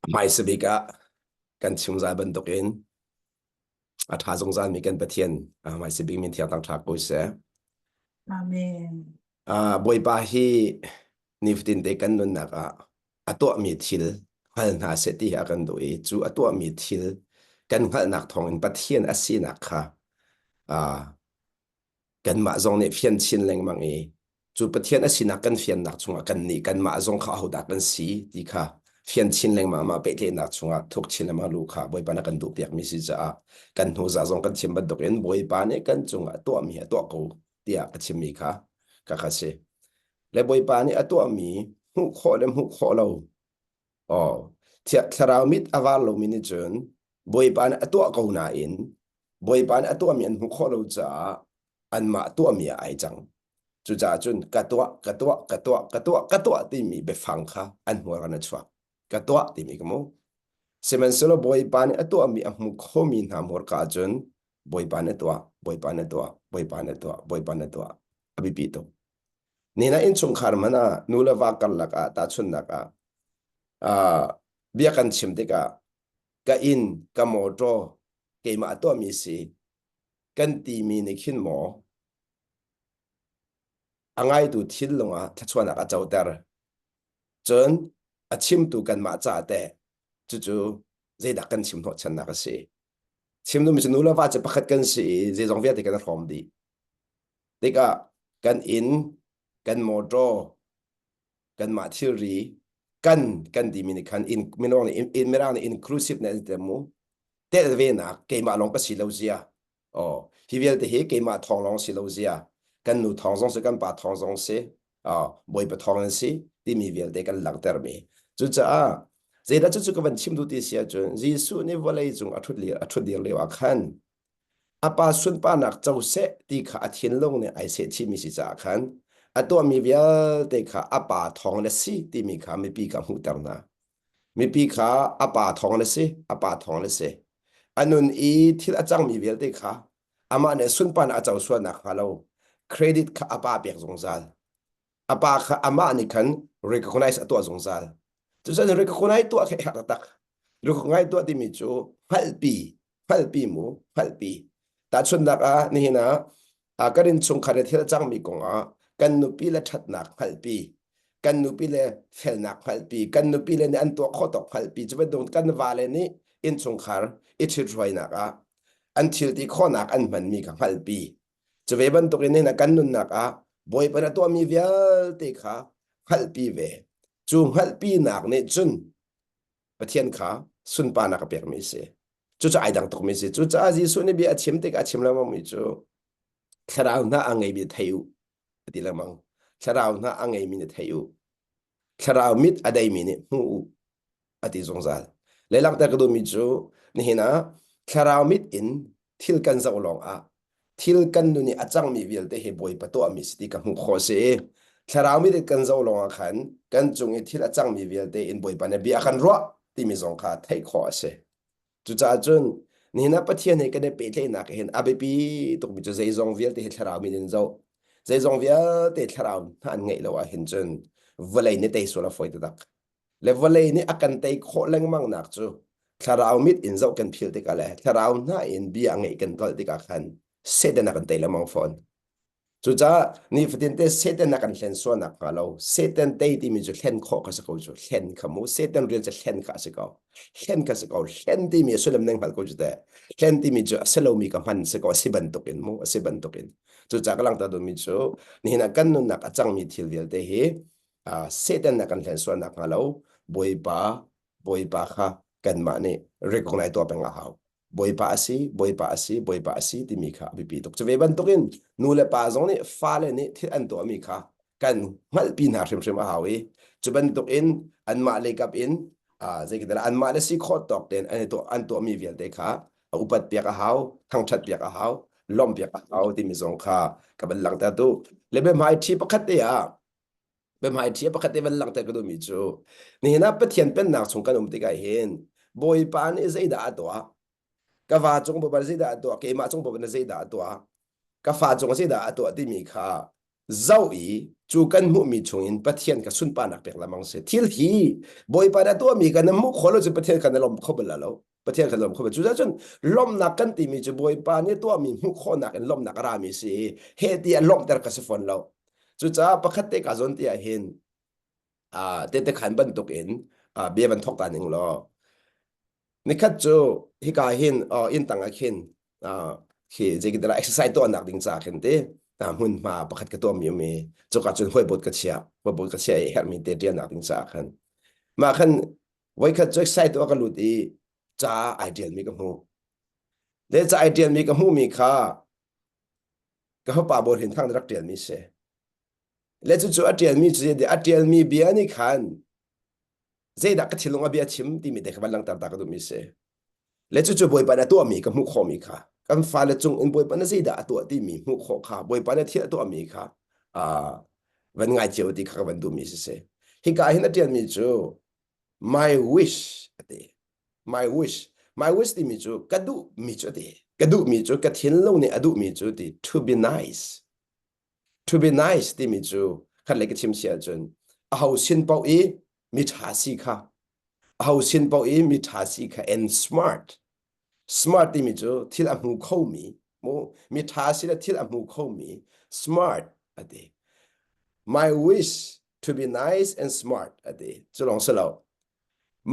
Hmaisa bik ah kan chim zai bantukin a ṭha zungzalmi kan Pathian hmaisa bik min thiang tang ṭha ko seh. Amen. Bawipa hi nifatin te kan nunnak ah a tuahmi thil hngal hna seh ti hi a kan duh i cu a tuahmi thil kan hngalhnak thawngin Pathian a sinak kha kanmah zong nih fian chin lengmang i cu Pathian a sinak kan fiannak chungah kannih kanmah zong kha ahodah kan si ti kha fian chin lengmang mah pehtlaihnak chungah thuk chin lengmang lu kha Bawipa na kan duh piakmi si caah kan hnu za zong kan chim bantukin Bawipa nih kan cungah tuahmi a tuah ko tiah ka chimmi kha ka kha si. Le Bawipa nih a tuahmi hmuh khawh le hmuh khawh lo Oh, thlarau mit a var lomi nih cun Bawipa nih a tuah ko nain Bawipa nih a tuahmi an hmuh khawh lo caah anmah tuahmi ah ai cang. Cucaah cun ka tuah, ka tuah, ka tuah, ka tuah, ka tuah timi biafang kha an hmur in a chuak. Ka tuah timi ka mu. Sihmanhsehlaw Bawipa nih a tuahmi a hmu khomi hna hmurka ahcun Bawipa nih a tuah, Bawipa nih a tuah, Bawipa nih a tuah, Bawipa nih a tuah. A biapi tuk. Nina innchungkhar hmanh ah nu le va karlak ah tahchunhnak ah uh, bia kan chim tikah ka inn, ka motor keimah tuahmi si kan timi nih khin maw a ngaitu thinlung ah thluachuahnak a coter. Cun a chimtu kanmah ca teh cucu zeidah kan chim hnawhchannak a si. Chim duhmi cu nu le va cu pakhat kan si i zeizong vialte kan i hrawm dih. Tikah kan inn, kan motor, kanmah thilri, kan kan timi nih khan in minung nih in mirang nih inclusive na an ti mu. Tel ve nak keimah lawng ka si lo zia. Oh, hi vialte hi keimah thawng lawng si lo zia. Kan nu thawng zong si, kan pa thawng zong si, oh, bawipa thawng an si timi vialte kan langhtermi. Cucaah zeidah cucu ka van chim duh ti si ahcun Jesuh nih vawlei cung a ṭhut a ṭhut dir lio ah khan A pa sunparnak co seh ti kha a thinlung nih ai sehchihmi si caah khan a tuahmi vialte kha a pa thawng na si timi kha mipi kha hmuhter hna. Mipi kha a pa thawng na si, a pa thawng na si. A nun i thil a cangmi vialte kha amah nih sunparnak a co sual nakhnga lo credit kha a pa pek zungzal. A pa kha amah nih khan recognize a tuah zungzal. Cucaah recognize tuah khi a herh taktak. Recognize tuah timi cu hngalhpi hngalhpi mu hngalhpi tahchunhnak ah nihin ah kan innchungkhar i thil cangmi kong ah kan nupi le ṭhatnak hngalhpi kan nupi le felnak hngalhpi kan nupi le nih an tuah khawh tawk hngalhpi cu bantuk kan vale nih innchungkhar i ṭhithruainak ah an thil ti khawhnak an hmanmi kha hngalhpi cu ve bantuk in nihin ah kan nunnak ah Bawipa na tuahmi vialte kha hngalhpi ve cu hngalhpinak nih cun Pathian kha sunparnak a pekmi a si. Cucu ai dang tukmi a si. Cucaah Jesuh nih bia a chim tikah a chim lengmangmi cu thlarau hna a ngeimi thei u a ti lengmang. Thlarau hna a ngeimi nih thei u. Thlarau mit a deimi nih hmu u a ti zungzal. Le langhter ka duhmi cu nihin ah thlarau mit in thil kan zoh lawng ah thil kan nun i a cangmi vialte hi Bawipa tuahmi si ti ka hmuh khawh si. Thlarau mit in kan zoh lawng ah khan kan cung i thil a cangmi vialte in Bawipa nih bia a kan ruah timi zong kha theih khawh a si. Cucaah cun nihin ah Pathian he kan i pehtlaihnak hin a biapi tukmi cu zeizong vialte hi thlarau mit in zoh. Zeizong vialte thlarau hna an ngeih lo ahhin cun vawlei nih tei sual a fawi taktak. Le vawlei nih a kan tei khawh lengmang nak cu thlarau mit in zoh kan phil tikah le thlarau hna in bia ngeih kan tlolh tikah khan Satan a kan tei lengmang fawn. Cucaah nifatin te Satan a kan hlen sual nak hnga lo Satan tei timi cu hlen khawh kha si ko cu hlen kha mu Satan rian cu hlen kha a si ko hlen kha si ko hlen timi a sullam nan hngalh ko cu teh hlen timi cu a si lomi ka hman si ko a si bantukin mu a si bantukin cucaah ka langhter duhmi cu nihin ah kan nunnak a cangmi thil vialte hi Satan na kan hlen sual nak hnga lo Bawipa Bawipa kha kanmah nih recognize tuah peng a hau. Bawipa a si, Bawipa a si, Bawipa a si timi kha a biapi tuk. Cu ve bantukin nu le pa zong nih fale nih thil an tuahmi kha kan hngalhpi hna hrimhrim a hau i cu bantukin anmah leikap in zeitindah anmah le si khawh tawk tein an tuah an tuahmi vialte kha a upat piak a hau, thangṭhat piak a hau, lawmh piak a hau timi zong kha ka van langhter tu. Le biahmai ṭhi pakhat te ah biahmaiṭhi pakhat te van langhter ka duhmi cu nihin ah Pathian pennak chung kan um tikah hin Bawipa nih zeidah a tuah ka va cung Bawipa nih zeidah a tuah keimah cung Bawipa nih zeidah a tuah ka fa cung zeidah a tuah timi kha. Zoh i cu kan hmuhmi chungin Pathian ka sunparnak pek lengmang si. Thil hi Bawipa nih a tuahmi kan hmuh khawh lo cu Pathian kan i lawm kho bal lo. Pathian kan lawm kho bal. Cucaah cun lawmhnak kan timi cu Bawipa nih tuahmi hmuh khawhnak in lawmhnak a rami si i he ti a lawmhter ka si fawn lo. Cucaah pakhat te ka zawn ti ah hin tete khan bantuk in bia van thawk ta ning law Nikhat cu hika hin inn tang ah khin khi zeitindah exercise tuahnak ding ca khin ti hmunhma pakhat ka tuahmi um i cuka cun hawibawt ka chiah hawibawt ka chiah i herhmi te ṭialnak ding caah khan mah khan voikhat cu exercise tuah ka lut i ca ai ṭialmi ka hmuh le ca ai ṭialmi ka hmuhmi kha ka fapa Bawi Hrin Thang nih rak ṭialmi si le cucu a ṭialmi cu a ṭialmi bia nih khan zeidah ka thinlung a bia chim timi te kha van langhter ta ka duhmi si le cucu Bawipa nih a tuahmi ka hmuh khawhmi kha kan fale cung in Bawipa nih zeidah a tuah timi hmuh khawh kha Bawipa nih thil a tuahmi kha van ngai cio ti kha ka van duhmi si si hika hin a ṭialmi cu my wish a ti my wish my wish timi cu ka duhmi cu a ti ka duhmi cu ka thinlung nih a duhmi cu ti to be nice To be nice timi cu khat le ka chim si ahcun aho sin paoh i mi ṭha si kha aho sin paoh i mi ṭha si kha and smart smart timi cu thil a hmu khomi mu mi ṭha si le thil a hmu khomi smart a ti my wish to be nice and smart a ti cu lawng si lo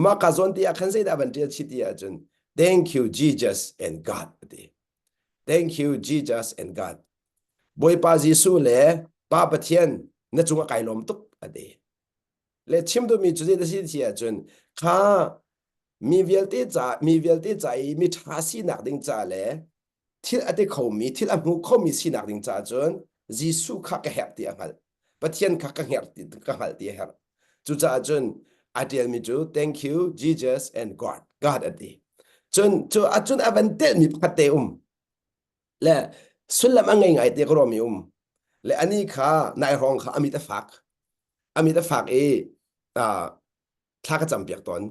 mah ka zawn ti ah khan zeidah van ṭial chih ti ahcun thank you Jesus and God a ti Thank you Jesus and God. Bawipa Jesuh le Pa Pathian na cungah kai lawm tuk a ti. Le chim duhmi cu zei si ti ahcun kha mi vialte ca mi vialte ca i mi ṭha sinak ding ca le thil a ti khomi thil a hmu khomi sinak ding ca cun Jesuh kha ka herh ti a hngalh. Pathian kha ka hngerh ti ka hngalh ti a herh. Cucaah cun a ṭialmi cu thank you Jesus and God God a ti. Cun cu acun a van telhmi pakhat te um. Le sullam a ngei ngai te ka ruahmi um. Le ani kha nai hrawng kha amit a fak. Amit a fak i uh, thla ka campiak tawn.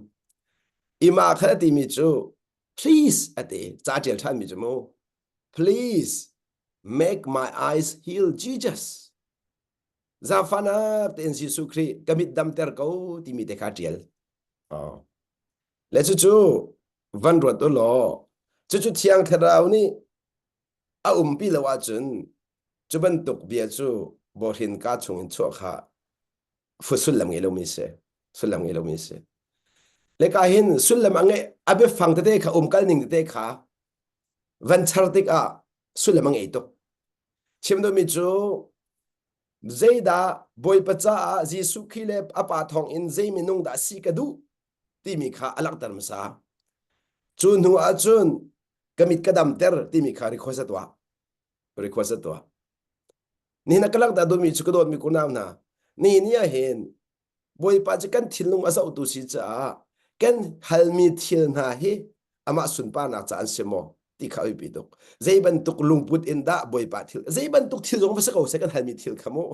Ima kha a timi cu please a ti. Ca ṭial ṭhanmi cu mu. Please make my eyes heal Jesus. Zaangfahnak tein Jesuh Khrih ka mit damter ko timi te kha ṭial. Oh. Le cucu van ruat u law cucu Thiang Thlarau nih a umpi lo ahcun cu bantuk bia cu bawhrin ka chungin chuah kha fu sullam ngei lomi si. Sullam ngei lomi si. Le ka hin sullam a ngeih a biafang tete kha umkal ning tete kha van char tikah sullam a ngei tuk. Chim duhmi cu zeidah Bawipa caah Jesuh Khrih le a Pa thawngin zei minung dah si ka duh timi kha a langhter hmasa. Cu hnu ah cun ka mit ka damter timi kha request a tuah. Request a tuah. Nihin ah ka langhter duhmi cu ka dawtmi kunau hna, nihin ni ah hin Bawipa cu kan thinlung a zohtu si caah kan halmi thil hna hi amah sunparnak ca an si maw ti kha a biapi tuk. Zei bantuk lungput in dah Bawipa thil zei bantuk thil zong va si ko seh kan halmi thil kha mu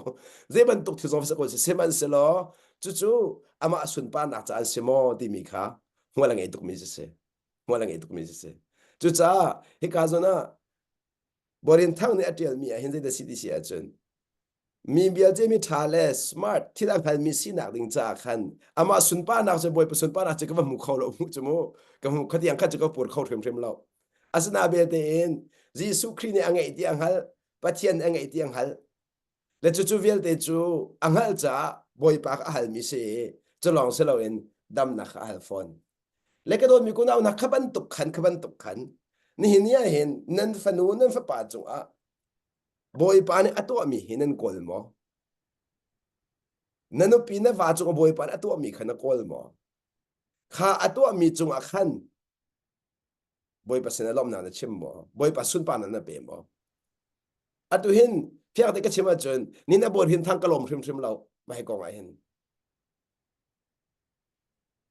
zei bantuk thil zong va si ko seh sihmanhsehlaw cucu amah sunparnak ca an si maw timi kha hmual a ngei tukmi si si hmual a ngei tukmi si si cucaah hika zawn ah Borin Thang nih a ṭialmi ah hin zeidah si ti si ahcun mi vialte mi ṭha le smart thil a hngalmi sinak ding caah khan amah sunparnak cu Bawipa sunparnak cu ka va hmu kho lo mu cu mu ka hmu khatiang khat cu ka pur kho hrimhrim lo asina belte in Jesuh Khrih nih a ngeih ti a hngalh Pathian a ngeih ti a hngalh le cucu vialte cu a hngalh caah Bawipa kha a halmi si i cu lawng si loin damnak kha a hal fawn le ka dawtmi kunau hna kha bantuk khan kha bantuk khan nihin ni ah hin nan fanu nan fapa cungah Bawipa nih a tuahmi hi nan kawl maw? Na nupi na va cungah Bawipa nih a tuahmi kha na kawl maw? Kha a tuahmi cungah khan Bawipa sinah lawmhnak na chim maw? Bawipa sunparnak na pe maw? Atu hin fiang te ka chim ahcun ni na bawi hin thang ka lawm hrimhrim lo mah hi kong ah hin.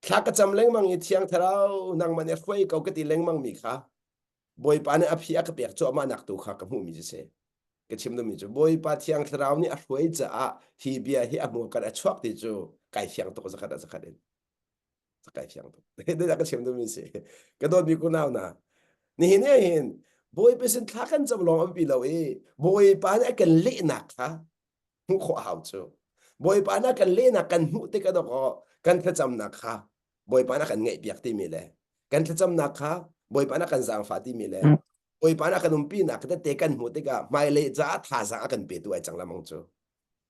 Thla ka cam lengmang i Thiang Thlarau nangmah nih hruai ko ka ti lengmang mi kha Bawipa nih a phi a ka pek cuahmah nak tu kha ka hmuhmi cu si. Ka chim duhmi cu Bawipa Thiang Thlarau nih a hruai caah hi bia hi a hmurka a chuak ti cu kai fiang tuk zakhat ah zakhat in. Kai fiang tuk. Dah ka chim duhmi si. Ka dawtmi kunau hna, nihin ni hin Bawipa sin thla kan cam lawng a biapi lo i Bawipa nih a kan lehnak kha. Hmuh khawh a hau cu. Bawipa na kan lehnak kan hmuh tik ah dawkaw kan thlacamnak kha Bawipa na kan ngaihpiak timi le kan thlacamnak kha Bawipa na kan zaangfah timi le Bawipa na kan umpinak tete kan hmuh tikah hmailei caah thazaang a kan petu ai cang lamang cu.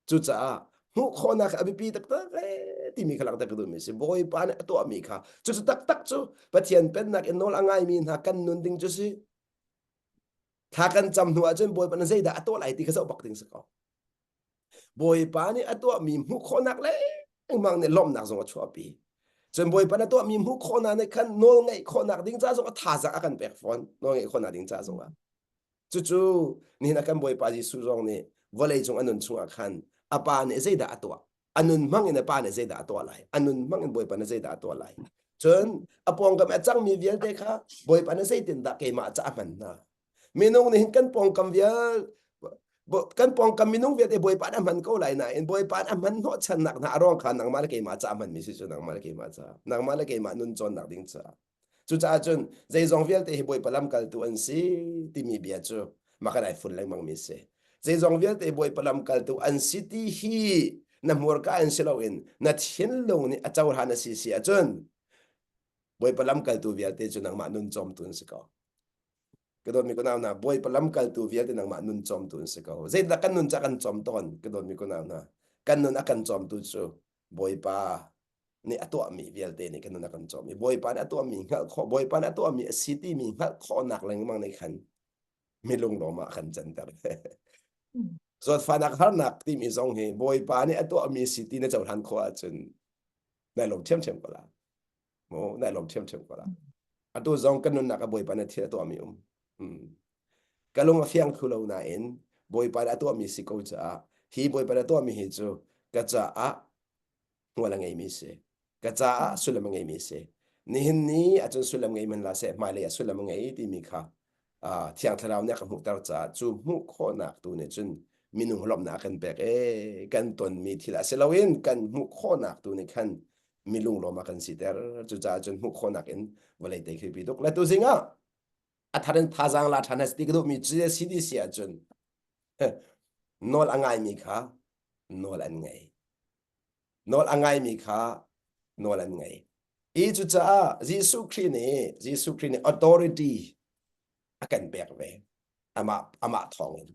Cucaah hmuh khawhnak a biapi taktak ee timi kha langhter ka duhmi si. Bawipa nih a tuahmi kha cucu taktak cu Pathian pennak in nawl a ngaimi hna kan nun ding cu si. Thla kan cam hnu ahcun Bawipa nih zeidah a tuah lai ti kha zoh bak ding si ko. Bawipa nih a tuahmi hmuh khawhnak lengmang nih lawmhnak zong a chuahpi. Cun Bawipa nih a tuahmi hmuh khawhnak nih khan nawl ngeih khawhnak ding ca zong a thazaang a kan pek fawn. Nawl ngeih khawhnak ding ca zong ah. Cucu nihin ah kan Bawipa Jesuh zong nih vawlei cung a nun chungah khan a pa nih zeidah a tuah? A nun hmang in a pa nih zeidah a tuah lai? A nun hmang in Bawipa nih zeidah a tuah lai? Cun a pawngkam a cangmi vialte kha Bawipa nih zeitindah keimah ca a hman hna? Minung nih hin kan pawngkam vial kan pawngkam minung vialte Bawipa nih a hman ko lai nain Bawipa nih a hman hnawhchannak hna a ruang kha nangmah le keimah ca a hmanmi si cu nangmah le keimah ca nangmah le keimah nun cawnnak ding ca Cucaah cun zeizong vialte hi Bawipa lamkaltu an si timi bia cu mah kan ai fun lengmang mi si. Zeizong vialte Bawipa lamkaltu an si ti hi na hmurka in si loin na thinlung nih a cohlan a si si ahcun Bawipa lamkaltu vialte cu nangmah nun cawmtu an si ko. Ka dawtmi ka nau hna, Bawipa lamkaltu vialte nangmah nun cawmtu an si ko. Zeidah kan nun ca kan cawm tawn, ka dawtmi ka nau hna. Kan nun a kan cawmtu cu Bawipa nih a tuahmi vialte nih kan nun a kan cawm i Bawipa nih a tuahmi hngalh khawh Bawipa nih a tuahmi a si timi hngalh khawhnak lengmang nih khan mi lunglawm ah a kan canter. Zawtfahnak harnak timi zong hi Bawipa nih a tuahmi si ti na cohlan khawh ahcun nai lawm ṭhiamṭhiam ko la. Mu nai lawm ṭhiamṭhiam ko la. Atu zong kan nunnak a Bawipa nih thil a tuahmi um. Ka lung a fiang thlu lo nain Bawipa nih a tuahmi si ko caah hi Bawipa nih a tuahmi hi cu ka caah hmual a ngeimi si. Ka caah sullam a ngeimi si. Nihin ni ahcun sullam ngei hmanh hlah seh hmailei ah sullam a ngei timi kha Thiang Thlarau nih a ka hmuhter caah cu hmuh khawhnak tu nih cun minung lawmhnak a kan pek ee kan tonmi thil ah si loin kan hmuh khawhnak tu nih khan mi lunglawm a kan siter cucaah cun hmuh khawhnak in vawlei te khi pi tuk le tuzing ah a thar in thazaang la ṭhan has ti ka duhmi cu CDC ahcun nawl a ngaimi kha nawl an ngei. Nawl a ngaimi kha nawl an ngei. I cucaah Jesuh Khrih nih Jesuh Khrih nih authority a kan pek ve. Amah amah thawngin.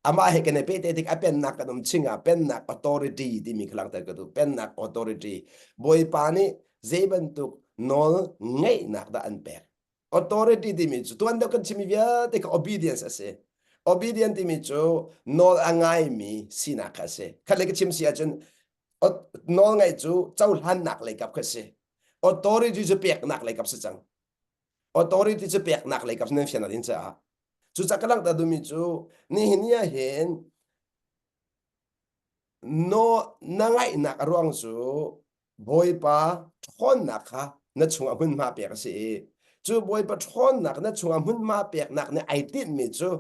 Amah he kan i pehte tik a pennak kan um ching ah pennak authority timi kha langhter ka duh. Pennak authority. Bawipa nih zei bantuk nawl ngeihnak dah an pek. Authority timi cu tuan deuh kan chimmi vialte kha obedience a si. Obedient timi cu nawl a ngaimi sinak kha a si. Khat lei ka chim si ahcun nawl ngaih cu cohlannak lei kap kha a si. Authority cu peknak lei kap si cang. Authority cu peknak lei kap nan fian ding caah. Cucaah ka langhter duhmi cu nihin ni ah hin no na ngaihnak a ruang cu Bawipa ṭhawnnak kha na chungah hmunhma pek a si i cu Bawipa ṭhawnnak na chungah hmunhma peknak nih ai tinhmi cu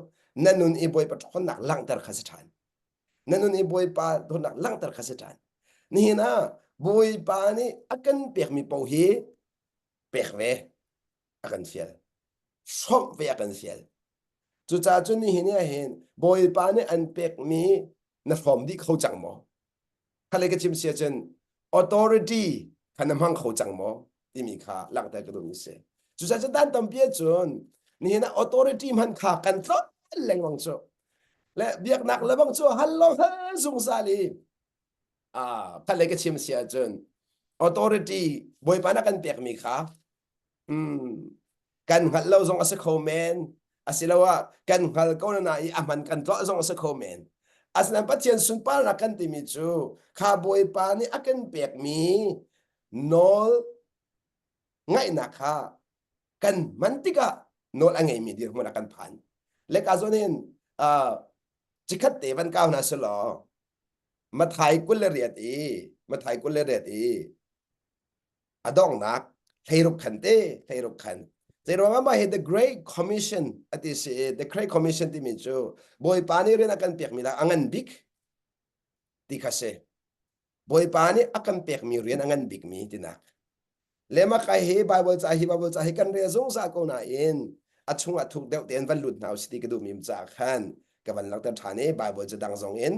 na nun i Bawipa ṭhawnnak langhter kha si ṭhan. Na nun i Bawipa ṭhawnnak langhter kha si ṭhan. Nihin ah Bawipa nih a kan pekmi paoh hi pek ve a kan fial. Hrawmh ve a kan fial. Cucaah cun nihin ah hin Bawipa nih an pekmi na hrawm dih kho cang maw? Khalei ka chim si ahcun authority kha na hmang kho cang maw timi kha langhter ka duhmi si. Cucaah cun dan tampi ahcun nihin ah authority hman kha kan tlawt lengmang cu. Le biaknak le bang cu hal lo hal zungzal i ah khalei ka chim si ahcun authority Bawipa na kan pekmi kha Kan hngalh lo zong a si kho men. Asiloah kan hngal ko na i a hman kan tuah zong a si kho men. Asinain Pathian sunparnak kan timi cu kha Bawipa nih a kan pekmi nawl ngaihnak kha kan hman tikah nawl a ngeimi dirhmun ah kan phan. Leka zawn hin uh, cikhat te van kau hna selaw Mathai 28 i Mathai 28 i a donghnak 16 khan te 16 khan zeiruangah mah hi the great commission ati si i the great commission timi cu bawipa nih rian a kan pekmi la a ngan bik ti kha si bawipa nih a kan pekmi rian a ngan bikmi tinak lema kai hi bible ca hi bible ca hi kan rel zungzal ko nain a chungah thuk deuh tein van lut hna usih ti ka duhmi ca khan ka van langhter ṭhan i bible ca dang zong in.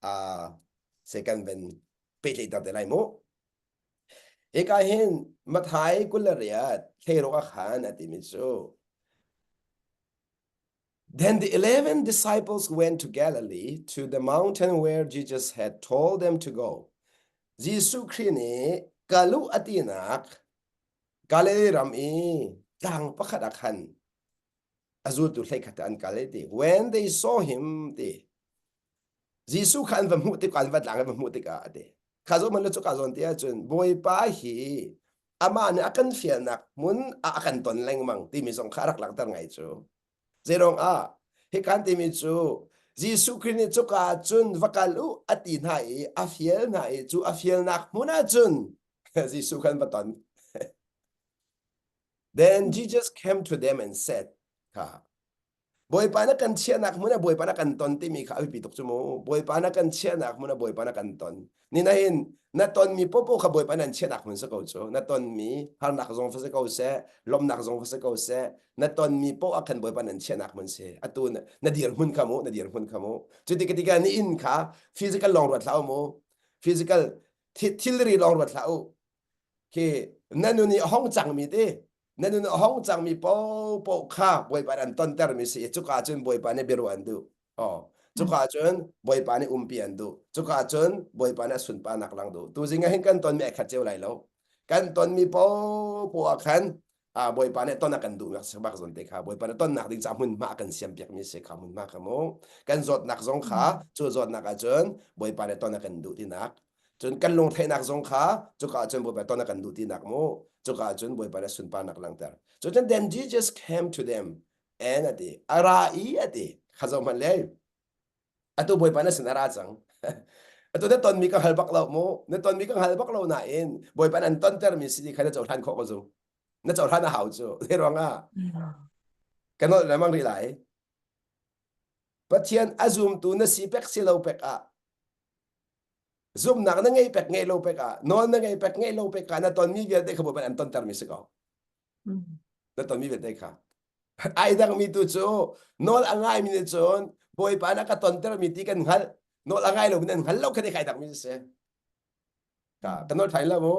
Uh, second ben pehtlaihter te lai mu. Hika hin Mathai 28 thleiruk a khan a timi cu Then the 11 disciples went to Galilee to the mountain where Jesus had told them to go. Jesuh Khrih nih kalu a tinak Galilee ram i tlang pakhat ah khan a zultu hleikhat an kal ti. When they saw him ti Jesuh kha an va hmuh tikah an va tlang an va hmuh tikah a ti. Kha zawn man cu ka zawn ti ahcun Bawipa hi amah nih a kan fialnak hmun ah a kan ton lengmang timi zong kha a rak langhter ngai cu. Zeiruang ah hi kan timi cu Jesuh Khrih nih cuka cun va kal u a ti hna i a fial hna i cu a fialnak hmun ah cun Jesuh khan va ton. Then Jesus came to them and said, kha Bawipa na kan chiahnak hmun ah Bawipa na kan ton timi kha a biapi tuk cu mu. Bawipa na kan chiahnak hmun ah Bawipa na kan ton. Ni na hin na tonmi popo kha Bawipa nan chiahnak hmun si ko cu. Na tonmi harnak zong fa si ko seh, lawmhnak zong fa si ko seh, na tonmi poah khan Bawipa nan chiahnak hmun si. Atu na, na dir hmun kha mu, na dir hmun kha mu. Cu tik tikah ni inn kha physical lawng ruat hlah u mu. Physical thilri lawng ruat hlah u. Khi na nun i a hong cangmi te na nun a hong cangmi paohpaoh kha Bawipa nih an tontermi si i cuka cun Bawipa nih biaruah an duh. Oh, cuka cun Bawipa nih umpi an duh. Cuka cun Bawipa nih a sunparnak lang duh. Tuzing ah hin kan tonmi ai khat cio lai lo. Kan tonmi paohpaoh ah khan ah Bawipa nih ton a kan duh bak bak zawn te kha Bawipa nih tonnak ding ca hmunhma a kan siampiakmi si kha hmunhma kha mu. Kan zawtnak zong kha cu zawtnak ah cun Bawipa nih ton a kan duh tinak Cun kan lungtheihnak zong kha cuka ah cun Bawipa ton a kan duh tinak mu. Cuka ah cun Bawipa nih sunparnak langhter. Cun then Jesus came to them and a ti. A ra i a ti. Kha zoh hmanh le. Atu Bawipa na sin a ra cang. Atu na tonmi ka hal bak lo mu. Na tonmi ka hal bak lo nain Bawipa nan tontermi si ti kha na cohlan khawh ko zu. Na cohlan a hau cu. Zei ruangah? Ka nolh lengmang rih lai. Pathian a zumtu na si pek si lo pek ah Zumhnak na ngei pek ngei lo pek ah nawl na ngei pek ngei lo pek ah na tonmi vialte kha Bawipa an tontermi si ko. Na tonmi vialte kha. Ai dangmi tu cu nawl a ngaimi nih cun Bawipa na ka tontermi ti kan hngalh. Nawl a ngai lo nan hngal lo kha kai dangmi si. Ka ka nawl thai lo mu.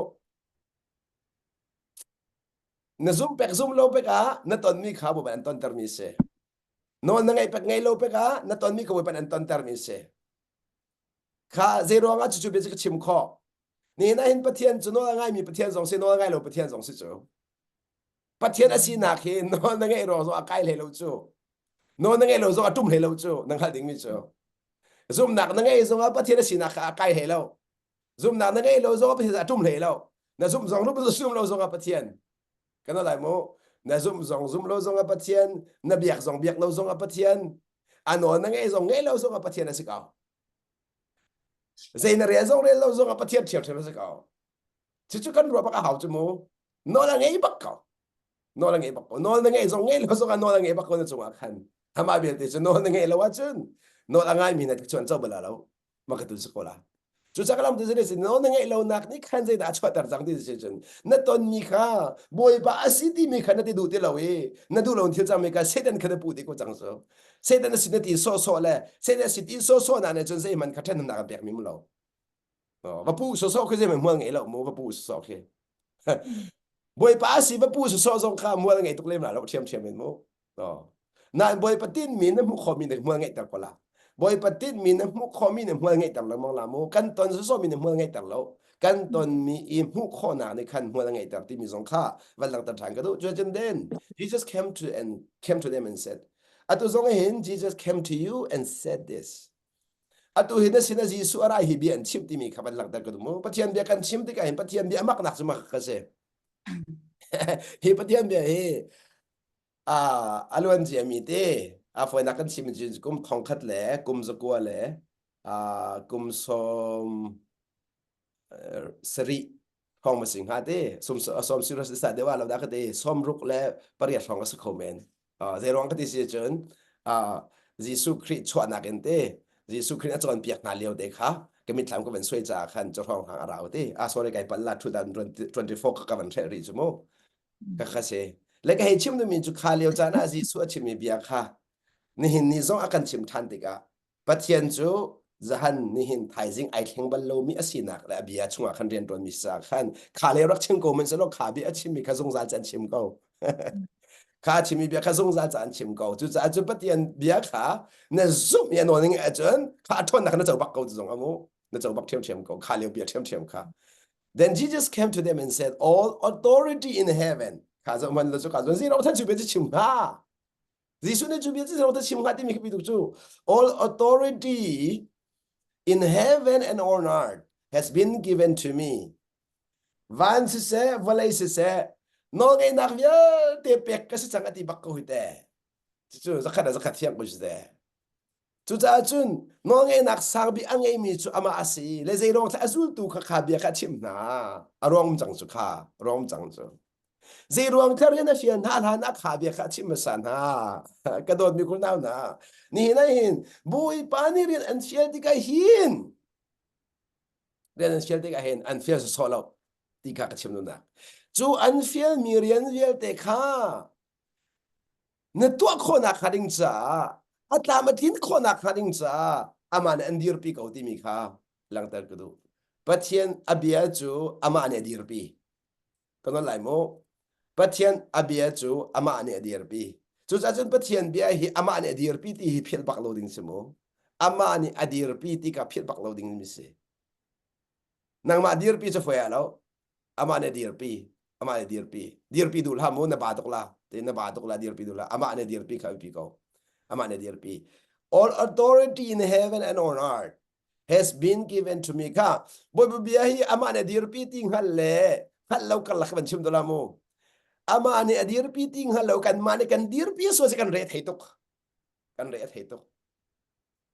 Na zum pek zum lo pek ah na tonmi kha Bawipa an tontermi si. Nawl na ngei pek ngei lo pek ah na tonmi kha Bawipa an tontermi si. Kha zei ruangah cucu bia cu ka chim khawh? Nihin ah hin Pathian cu nawl a ngaimi Pathian zong si, nawl a ngai lo Pathian zong si cu. Pathian a sinak hi nawl na ngeih ruang zong a kai hlei lo cu. Nawl na ngeih lo zong a ṭum hlei lo cu, na hngalh dingmi cu. Zumhnak na ngeih zongah Pathian a sinak kha a kai hlei lo. Zumhnak na ngeih lo zongah Pathian a ṭum hlei lo. Na zumh zong zum lo zongah Pathian. Kan lai mu. Na zumh zong zum lo zongah Pathian, na biak zong biak lo zongah Pathian, a nawl na ngeih zong ngeih lo zongah Pathian a si ko. Zei na rel zong rel lo zong ah Pathian ṭhiamṭhiam a si ko. Cucu kan ruah bak a hau cu mu. Nawl a ngei bak ko. Nawl a ngei bak ko. Nawl na ngeih zong ngeih lo zong ah nawl a ngei bak ko na cungah khan. Amah vialte cu nawl na ngeih lo ahcun nawl a ngaimi na chuan co bala lo. Mah ka tu si ko la. Cucaah ka lam tu si nawl na ngeih lonak nih khan zeidah a chuahter cang ti si cun na tonmi kha Bawipa a si timi kha na ti duh ti lo i na duh lo thil cangmi kha Satan kha na puh ti ko cang cu. Satan a si na ti sawhsawh le Satan a si ti sawhsawh na nih cun zeihmanh kha ṭhenhnemnak an pekmi mu lo. Va puh sawhsawh khi zeihmanh hmual ngei lo mu va puh sawhsawh khi. Bawipa a si va puh sawhsawh zong kha hmual ngei tuk lem la lo ṭhiamṭhiam in mu. Nain Bawipa tinmi na hmuh khawhmi na hmual ngeihter ko la. Bawipa tinmi na hmuh khawhmi na hmual ngeihter lengmang la mu. Kan ton sawsawhmi na hmual ngeihter lo. Kan tonmi i hmuh khawhnak nih khan hmual a ngeihter timi zong kha van langhter ṭhan ka duh. Cuacun then Jesus came to and came to them and said, Atu zong hin Jesus came to you and said this. Atu hi na sin ah Jesuh a ra hi bia an chim timi kha van langhter ka duh mu. Pathian bia kan chim tikah hin Pathian bia a maknak cu mak ka si. Hi Pathian bia hi a luan ciami te a fawinak kan chim cun kum thongkhat le kum zakua le kum sawm sarih hrawng ma si hnga te sum sawm sirus sa deuh lo dah ka ti sawm ruk le pariat hrawng a si kho men zei ruang ka ti si cun Jesuh Khrih chuahnak in te Jesuh Khrih a cawnpiak hna lio te kha ka mitthlam ka van suai caah khan cu hrawng hang a rau te ah sorry kai pal la 2024 ka ka van hreh rih cu mu ka kha si le ka hei chim duhmi cu kha lio caan ah Jesuh a chimmi bia kha nihin ni zong a kan chim ṭhan tikah Pathian cu Zahan nihin thaizing ai thleng bal lomi a sinak le a bia chungah khan rian ṭuanmi sa khan kha le rak chim ko men selaw kha bia a chimmi kha zungzal cu an chim ko. Kha chimmi bia kha zungzal cu an chim ko. Cucaah cu Pathian bia kha na zumh i a nawl ning ahcun kha a ṭhawnnak na co bak ko tu zong amu. Na co bak ṭhiamṭhiam ko. Kha lio bia ṭhiamṭhiam kha. Then Jesus came to them and said, All authority in heaven. Kha zoh hmanh lo cu ka zon zero than cu bia cu chim hnga. Jesuh nih cu bia cu zero ta chim hnga timi khi tuk cu all authority in heaven and on earth has been given to me. Van siseh, vawlei siseh, nawlngeihnak vialte pek ka si cang a ti bak ko hi te. Cucu zakhat ah zakhat thiang ko si te. Cucaah cun nawlngeihnak sang bik a ngeimi cu amah a si le zeiruang a zultu kha kha bia kha a chimh hna. A ruang um cang cu kha, ruang um cang cu. Zeiruang thar in a fial hna hlan ah kha bia kha a chimh hmasa hna. Ka dawtmi kunau hna, nihin ah hin Bawipa nih rian an fial tikah hin rian an fial tikah hin an fial sawsawh lo ti kha ka chim duhnak. Cu an fialmi rian vialte kha na tuah khawhnak hnga ding caah a tlam a tlin khawhnak hnga ding caah amah nih an dirpi ko timi kha langhter ka duh. Pathian a bia cu amah nih a dirpi. Ka nawl lai mu. Pathian a bia cu amah nih a dirpi. Cucaah cun Pathian bia hi amah nih a dirpi ti hi philh bak lo ding si mu. Amah nih a dirpi ti kha philh bak lo ding mi si. Nangmah dirpi cu foi ah lo. Amah nih dirpi amah nih dirpi dirpi duh hlah mu na ba tuk la te na ba tuk la dirpi duh hlah amah nih dirpi kha biapi ko amah nih dirpi all authority in heaven and on earth has been given to me kha Bawipa bia hi amah nih dirpi ti hngal le hngal lo karlak van chim dola mu amah nih a dirpi ti hngal lo kan mah nih kan dirpi so si kan re thei tuk kan re thei tuk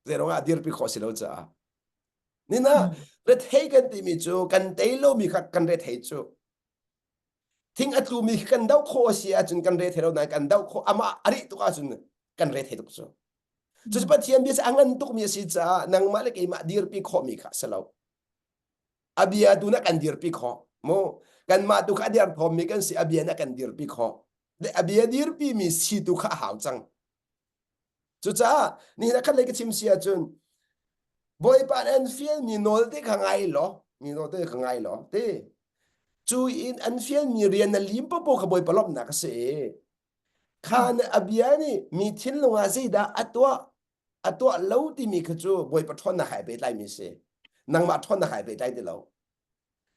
zeirong ah dirpi khawh si lo caah Nina rethei kan timi cu kan tei lomi kha kan rethei cu. Thing a tlumi khi kan doh khawh a si ahcun kan rethei lo nain kan doh khawh amah a rih tuk ahcun kan rethei tuk cu. Cucu Pathian bia a ngan tukmi a si caah nangmah le keimah dirpi khawhmi kha a si lo. A bia tu na kan dirpi khawh. Mu kanmah tu kha a derthawmmi kan si a bia na kan dirpi khawh. A bia dirpi mi si tu kha a hau cang. Cucaah nihin ah khat lei ka chim si ahcun Bawipa nih an fialmi nawl te kha ngai law, mi nawl te kha ngai law ti. Cu in an fialmi rian na lim popo kha Bawipa lawmhnak a si i kha na a bia nih mi thinlung ah zeidah a tuah a tuah lo timi kha cu Bawipa ṭhawnnak hai pehtlaimi a si. Nangmah ṭhawnnak hai pehtlai ti lo.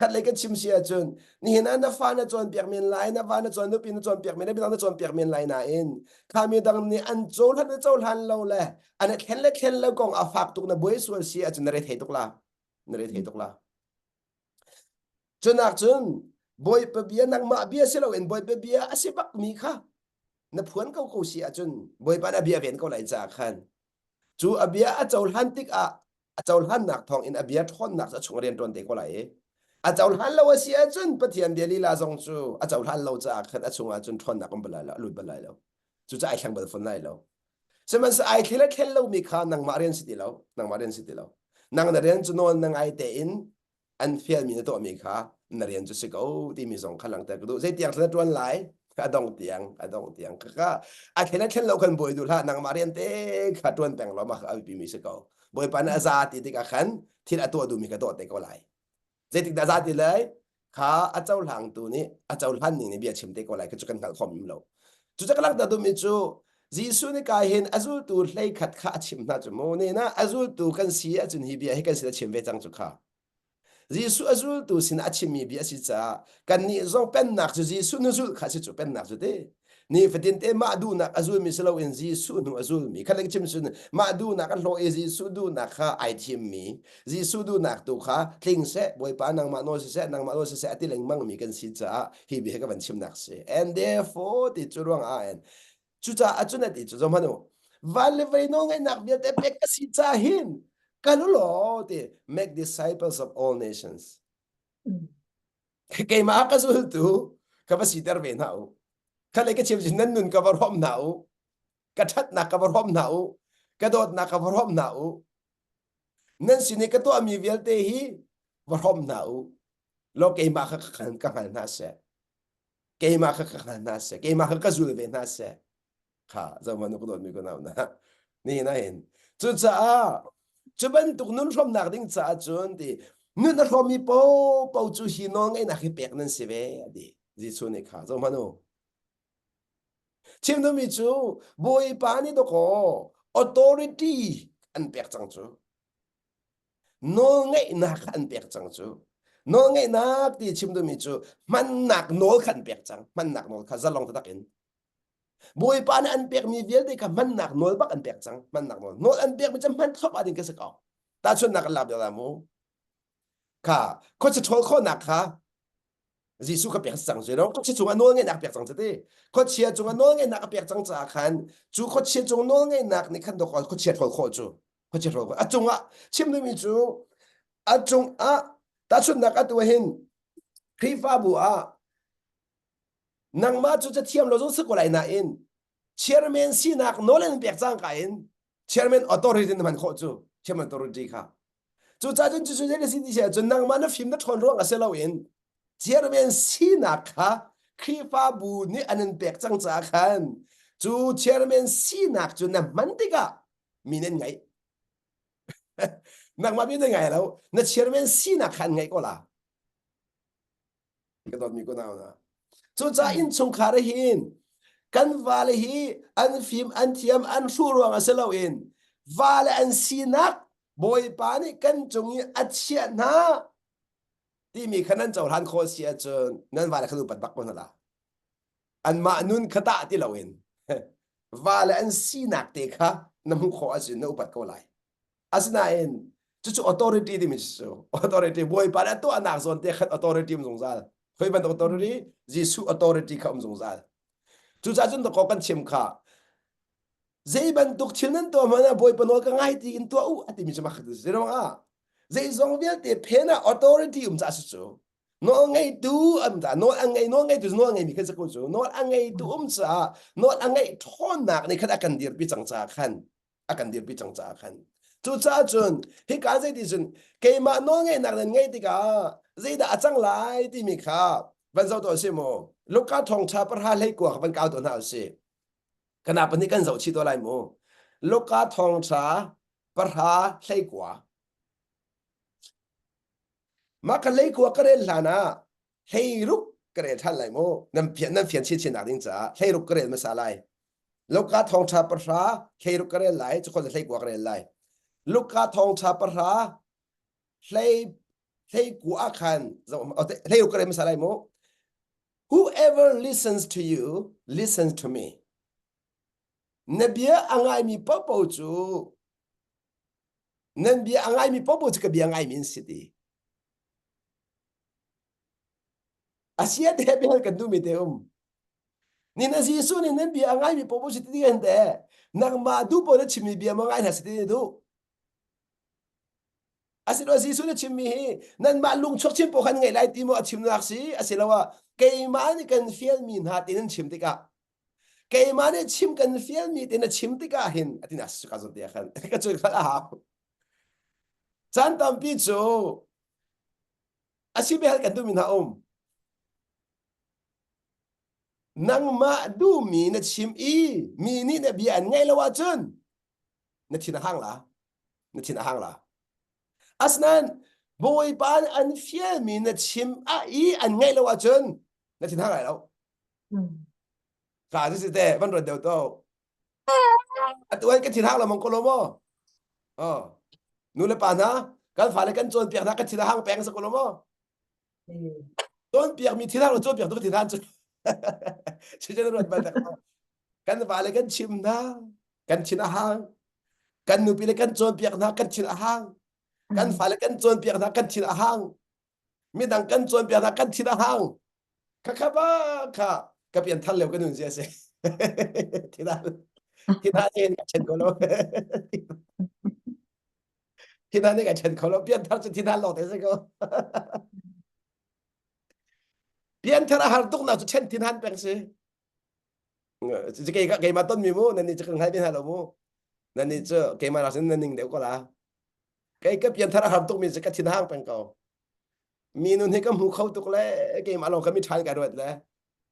Khatlei kan chim si ahcun nihin ah na fa na cawnpiak men lai, na va na cawn nupi na cawnpiak men lai, midang na cawnpiak men lai nain kha midang nih an cohlan le cohlan lo le an i thlen le thlen lo kong a fak tuk na buai sual si ahcun na rethei tuk la. Na rethei tuk la. Cunak cun Bawipa bia nangmah bia si loin Bawipa bia a si bak mi kha na phuan ko ko si ahcun Bawipa na bia ven ko lai caah khan cu a bia a cohlan tikah a cohlannak thawng in a bia ṭhawnnak cu a chung rian ṭuan te ko lai i a cohlan lo a si ahcun Pathian bia lila zong cu a cohlan lo caah khan a chungah cun ṭhawnnak um bal lai lo a lut bal lai lo cucaah ai thleng bal fawn lai lo sihmanhsehlaw ai thlel a thlen lomi kha nangmah rian si ti lo nangmah rian si ti lo nang na rian cu nawl na ngai tein an fialmi na tuahmi kha na rian cu si ko timi zong kha langhter ka duh zeitiang na ṭuan lai a dong tiang a dong tiang kha a thlen a thlen lo khan buai duh hlah nangmah rian te kha ṭuan peng law mah kha a biapimi si ko bawipa nih a za ti tikah khan thil a tuah duhmi kha tuah te ko lai zeitik dah za ti lai kha a cohlangtu nih a cohlan ning nih bia chim te ko lai kha cu kan hngalh khawm lo cu ka langhter duhmi cu Jesuh nih ka hin a zultu hlei khat kha a chim hna cu mu ne na a zultu kan si ahcun hi bia hi kan sin a chim ve cang cu kha Jesuh a zultu sin a chimmi bia a si caah kannih zong pennak cu Jesuh nu zulh kha si cu pennak cu ti. Nifatin te mah duhnak a zulmi si loin Jesuh hnu a zulmi kha leng chim cun mah duhnak a hlawh i Jesuh duhnak kha ai thimmi Jesuh duhnak tu kha tling seh Bawipa nangmah nawl siseh nangmah nawl siseh a ti lengmangmi kan si caah hi bia hi ka van chimnak si. And therefore ti cu ruangah and Cucaah cun a ti cu zoh hmanh u van le vei nawlngeihnak vialte pek ka si ca hin kal u law ti make disciples of all nations. Keimah ka zultu ka va siter ve hna u. Kha le ka chim nan nun ka va hrawm hna u. Ka ṭhatnak ka va hrawm hna u. Ka dawtnak ka va hrawm hna u. Nan sin i ka tuahmi vialte hi va hrawm hna u. Law keimah kha ka hngal hna seh. Keimah kha ka hngal hna seh keimah kha ka zul ve hna seh kha zohman ka dawtmi ka nau na ni na hin cucaah. Cu bantuk nun hrawmnak ding caah cun ti nun a hrawmmi paohpaoh cu hi nawlngeihnak hi pek nan si ve a ti. Jesuh nih kha zoh hmanh u. Chim duhmi cu Bawipa nih dawkaw authority an pek cang cu. Nawlngeihnak kha an pek cang cu. Nawlngeihnak ti chim duhmi cu hmannak nawl kha an pek cang. Hmannak nawl kha zalong taktak in. Bawipa nih an pekmi vialte kha hmannak nawl bak an pek cang. Hmannak nawl. Nawl an pekmi cu hman thluahmah ding ka si ko. Tahchunhnak kan lak deuh la mu. Kha khuachia ṭhawl khawhnak kha Jesuh kha pek cang cu no khuachia cungah nawl ngeihnak pek cang cu ti khuachia cungah nawl ngeihnak a pek cang caah khan cu khuachia cung nawl ngeihnak nih khan dawk khuachia ṭhawl khawh cu khuachia ṭhawl khawh a cungah chim duhmi cu a cungah tahchunhnak atu hin Khrihfabu ah nangmah cu cathiam lo zong si ko lai nain chairman sinak nawl an pek cang ka in chairman authority na hman khawh cu chairman authority kha Cucaah cun cucu zei na si ti si ahcun nangmah na fim na ṭhawn ruang a si loin chairman sinak kha Khrihfabu nih an in pek cang caah khan cu chairman sinak cu na hman tikah mi nan ngaih. Nangmah mi nan ngai lo, na chairman sinak kha an ngaih ko la. Ka dawtmi ko nau na. Cucaah innchungkhar hin kan vale hi an fim an thiam an hruh ruang a si loin vale an sinak Bawipa nih kan cung i a chiah hna timi kha nan cohlan khawh si ahcun nan vale kha upat bak ko hna la. Anmah nun kha tah ti loin vale an sinak te kha na hmuh khawh ahcun na upat ko lai. Asinain cucu authority timi cu authority bawipa nih a tuahnak zawn te khan authority um zungzal. Khoi bantuk authority? Jesuh authority kha um zungzal. Cucaah cun dakaw kan chim kha zei bantuk thil nan tuah hmanh ah bawipa nawl ka ngai ti in tuah u a timi cu makhat si ruangah zeizong vialte phen ah authority um ca si cu nawl ngeitu um ca nawl a ngei nawl ngeitu nawl ngeimi khan si ko cu nawl a ngeitu um caah nawl a ngeih ṭhawnnak nih khan a kan dirpi cang caah khan a kan dirpi cang caah khan cucaah cun hika zeiti cun keimah nawlngeihnak nan ngeih tikah zeidah a cang lai timi kha van zoh tuah si mu Luka thawngṭha pahra hlei kua kha van kau tuah hna usih kana pahnih kan zoh chih tuah lai mu Luka thawngṭha pahra hlei kua mah ka hlei kua ka rel hlan ah hleiruk ka rel ṭhan lai mu nan fian nan fian chinchin nak ding caah hleiruk ka rel hmasa lai Luka thawngṭha pahra hleiruk ka rel lai cukhon hleikua ka rel lai Luka thawngṭha pahra hlei hleikua ah khan hleiruk ka rel hmasa lai mu whoever listens to you listens to me na bia a ngaimi paohpaoh cu nan bia a ngaimi paohpaoh cu ka bia ngaimi an si ti Asia te bel kan duhmi te um. Ni na Jesuh nih nan bia a ngaimi popo si ti kan te. Nangmah duh po na chimmi bia ma ngai hna si ti duh. Asilo Jesuh na chimmi hi nanmah lungchuak chim po khan ngai lai ti mo a chimnak si asiloah keimah nih kan fialmi hna ti nan chim tikah keimah nih chim kan fialmi ti na chim tikah hin atin as ka zon te khan ka cui khan a hau caan tampi cu a si bel kan duhmi hna um nangmah duhmi na chim i mi nih na bia an ngaih lo ahcun na thin a hang la na thin a hang la asinain bawipa nih an fialmi na chim a i an ngaih lo ahcun na thin hang lai lo ka si te van ruat deuh to Atu an ka thin hang lengmang ko lo maw? Oh. Nu le pa hna, kan fale kan cawnpiak hna kan thin a hang peng sa ko lo maw? Cawnpiak mi thin hang lo cawnpiak tu ka thin hang cu. Chichen ruat bal tak. Kan fale kan chim hna, kan thin a hang. Kan nupi le kan cawnpiak hna, kan thin a hang. Kan fale kan cawnpiak hna, kan thin a hang. Midang kan cawnpiak hna, kan thin a hang. Kha kha ba kha ka pian thar leo ka nun zia si. Thina thina in ka chen ko lo. Thina nih ka chen ko lo. Pian thar cu thina lo te si ko. Pian thar a har tuk na cu chen thin han peng si. Kei keimah ton mi mu nan ni cu kan ngai ve hna lo mu. Nan ni cu keimah rak sin nan ning deuh ko la. Kei ka pian thar a har tuk mi cu ka thin hang peng ko. Minun hi ka hmu kho tuk le keimah lawng ka mi ṭhan ka ruat le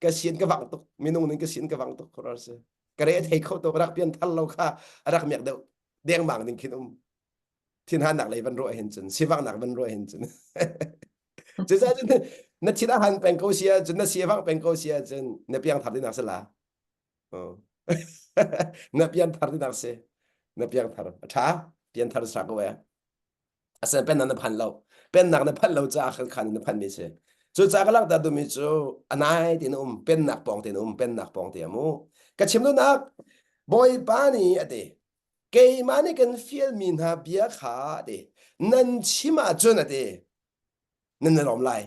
ka sin ka vang tuk minung ning ka sin ka vang tuk khor si ka re thei kho tuk rak pian thar lo kha rak miak deuh dengmang ding khin um. Thinhannak lei van ruah hin cun sivaknak van ruah hin cun. Cucaah cun na thin a han peng ko si ahcun na sivang peng ko si ahcun na piangthar ding si la. Oh. na piangthar ding si. Na piangthar. A tha. Piangthar sa ko eh. Asen pennak na phan lo. Pennak na phanh lo caah khan khan na phanh mi si. Cucaah ka langhter duhmi cu anai tin um pennak pawng tin um pennak pawng te amu. Ka chim duhnak Bawipa nih a ti keimah nih kan fialmi hna bia kha a ti nan chim ahcun a ti nan i lawm lai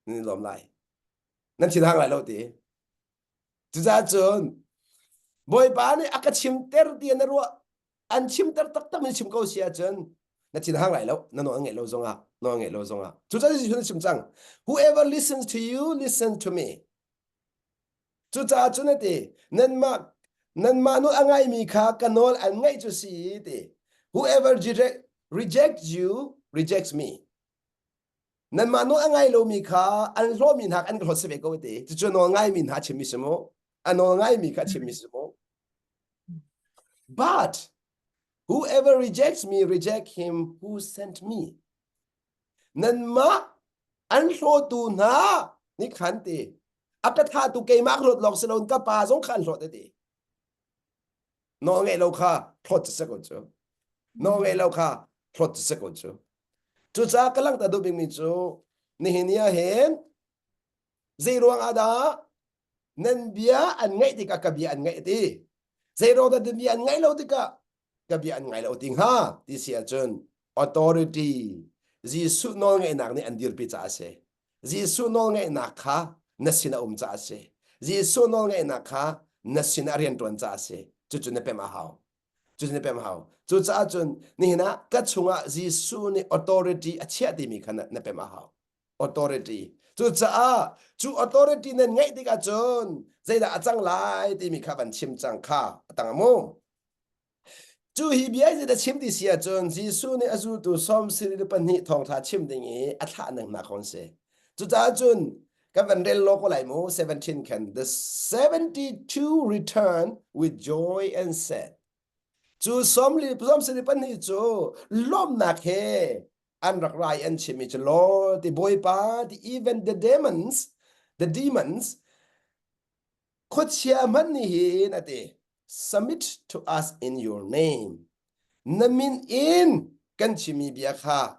nan i lawm lai nan thin hang lai lo ti cucaah cun Bawipa nih a ka chimter ti na ruah an chimter taktak mi chim ko si ahcun na thin hang lai lo na nawl ngaih lo zongah nawl ngaih lo zongah cucaah Jesuh nih chim cang whoever listens to you listen to me Cucaah cun a ti, nanmah nanmah nawl a ngaimi kha ka nawl an ngaih cu si ti. Whoever rejects you rejects me. Nanmah nawl a ngai lomi kha an hlawmi hna an ka hlawt si ve ko ti. Cucu nawl ngaimi hna chimmi si mu. A nawl ngaimi kha chimmi si mu. But whoever rejects me reject him who sent me. Nanmah an hlawtu hna nih khan ti a ka thahtu keimah ka hlawt lawng si loin ka pa zong kha an hlawt a ti. Nawl ngeih lo kha hlawt cu si ko cu. Nawl ngeih lo kha hlawt cu si ko cu. Cucaah ka langhter duh bikmi cu nihin ni ah hin zei ruang ah dah nan bia an ngaih tikah ka bia an ngaih a ti. Zei ruang dah nan bia an ngaih lo tikah ka bia an ngai lo ti hnga ti si ahcun authority Jesuh nawlngeihnak nih an dirpi caah a si. Jesuh nawlngeihnak kha na sin a um caah a si. Jesuh nawlngeihnak kha na sin a rianṭuan caah a si. Cucu na pem a hau. Cucu na pem a hau. Cucaah cun nihin ah ka chungah Jesuh nih authority a chiah timi kha na, na pem a hau. Authority. Cucaah cu authority nan ngeih tikah cun zeidah a cang lai timi kha van chim cang kha a tang mu. Cu hi bia hi a chim ti si ahcun Jesuh nih a zultu sawm sarih le pahnih thawngṭha chim ding i a thlah ning hna kong si. Cucaah cun kan van rel law ko lai mu 17 khan the 72 returned with joy and said cu sawm li sawm sarih pahnih cu lawmhnak he an rak ra i an chimmi cu Lord ti Bawipa ti even the demons the demons Khuachia hmanh nih hin a ti, submit to us in your name. Na min in kan chimmi bia kha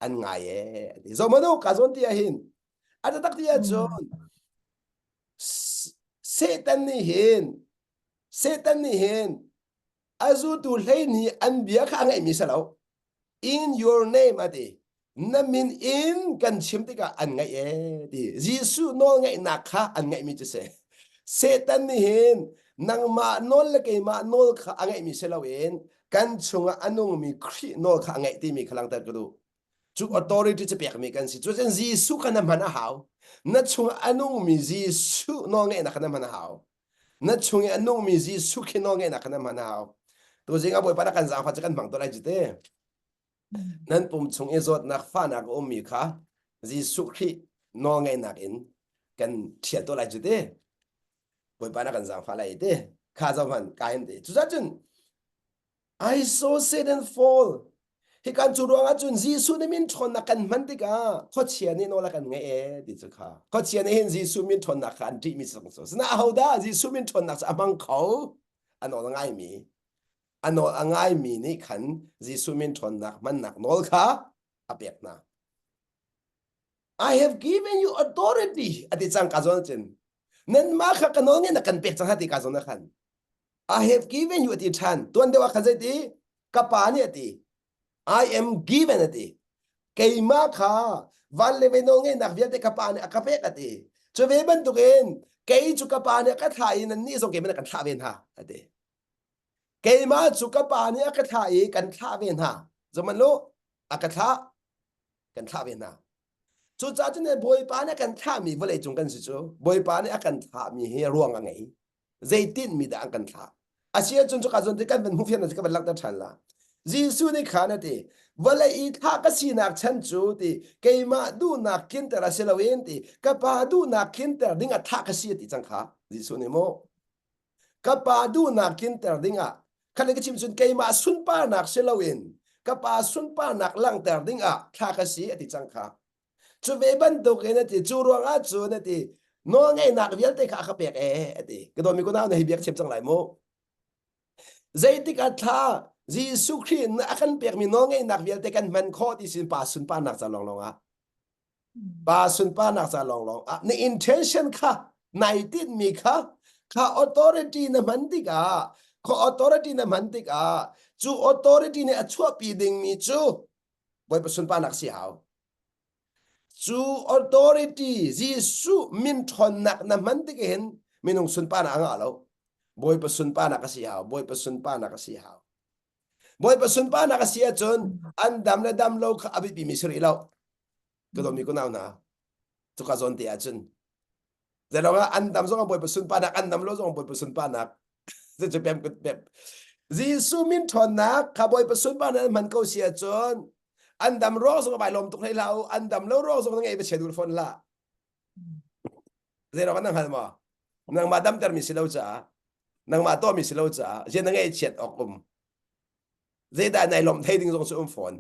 an ngai ee. A ti. Zohmanh u, ka zawn ti ah hin. A taktak ti ahcun Satan nih hin Satan nih hin a zultu hleihnih an bia kha a ngaihmi si lo. In your name a ti. Na min in kan chim tikah an ngaih ee ti. Jesuh nawl ngaihnak kha an ngaihmi cu si. Satan nih hin nangmah nawl le keimah nawl kha a ngaihmi si loin kan chungah a nungmi Khrih nawl kha a ngaih timi kha langhter ka duh. Cu authority cu pekmi kan si. Cucun Jesuh kha na hman a hau. Na chungah a nungmi Jesuh nawl ngaihnak kha na hman a hau. Na chung i a nungmi Jesuh khi nawlngeihnak kha na hman a hau. Tuzing ah Bawipa na kan zaangfah cu kan hmang to lai cu te. Nan pum chung i zawtnak fahnak a ummi kha Jesuh Khrih nawlngeihnak in kan ṭhial to lai cu te. Bawipa na kan zaangfah lai te. Kha zoh hmanh ka hin te. Cucaah cun I saw Satan fall. Hikan cu ruangah cun Jesuh nih min ṭhawnnak kan hman tikah khuachia nih nawl a kan ngeih ee ti cu kha. Khuachia nih hin Jesuh min ṭhawnnak kha an ṭihmi si cu. Sinain ahodah Jesuh min ṭhawnnak cu a hmang kho? A nawl a ngaimi. A nawl a ngaimi nih khan Jesuh min ṭhawnnak hmannak nawl kha a pek hna. I have given you authority a ti cang ka zawn cun. Nanmah kha ka nawl ngeihnak kan pek cang ha ti ka zawn ah khan. I have given you a ti ṭhan. Tuan deuh ah khan zei ti? Ka pa nih a ti. I am given a ti. Keimah kha van le ve nawl ngeihnak vialte ka pa nih a ka pek a ti. Cu ve bantukin kei cu ka pa nih a ka thlah i nannih zong keimah nih kan thlah ve hna a ti. Keimah cu ka pa nih a ka thlah i kan thlah ve hna. Zohmanh lu, a ka thlah, kan thlah ve hna. Cucaah cun Bawipa nih a kan thlahmi vawlei cung kan si cu Bawipa nih a kan thlahmi hi ruang a ngei. Zeitin mi dah an kan thlah? Asi ahcun cuka zawn te kan van hmuh fian kan van langhter ṭhan la. Jesuh nih khan a ti, vawlei i thlah ka sinak chan cu ti keimah duhnak tlinter a si loin ti ka pa duhnak tlinter ding ah thlah ka si a ti cang kha Jesuh nih mu. Ka pa duhnak tlinter ding ah khan ka chim cun keimah sunparnak si loin Ka Pa sunparnak langhter ding ah thla ka si a ti cang kha. Cu ve bantuk in a ti, cu ruangah cun a ti, nawlngeihnak vialte kha a ka pek ee a ti. Ka dawtmi kunau na hi biak chim cang lai mu. Zeitik ah thla Jesuh Khrih a kan pekmi nawlngeihnak vialte kan hman khawh ti sin pa sunparnak ca lawnglawng ah. Pa sunparnak ca lawnglawng ah na intention kha nai tinhmi kha kha authority na hman tikah kha authority na hman tikah cu authority nih a chuahpi dingmi cu Bawipa sunparnak si hau. Cu authority Jesuh min ṭhawnnak na hman tik hin minung sunparnak a ngah lo. Bawipa sunparnak a si hau. Bawipa sunparnak a si hau. Bawipa sunparnak a si ahcun an dam le dam lo kha a biapimi si rih lo. Ka dawmi ku nau hna. Cuka zawn te ahcun Zelong ah an dam zong ah Bawipa sunparnak, an dam lo zong ah Bawipa sunparnak. Cucu pem kut pem. Jesuh min ṭhawnnak kha Bawipa sunparnak an hman ko si ahcun an dam ruang zong ah vai lawm tuk hlei hlah u, an dam lo ruang zong na ngei va chia dul fawn hlah. Zeiruang ah na hngal maw? Nangmah damtermi si lo caah, nangmah tuahmi si lo caah, zian na ngaihchiat awk um. Zeidah nai lawmh thei ding zong cu um fawn.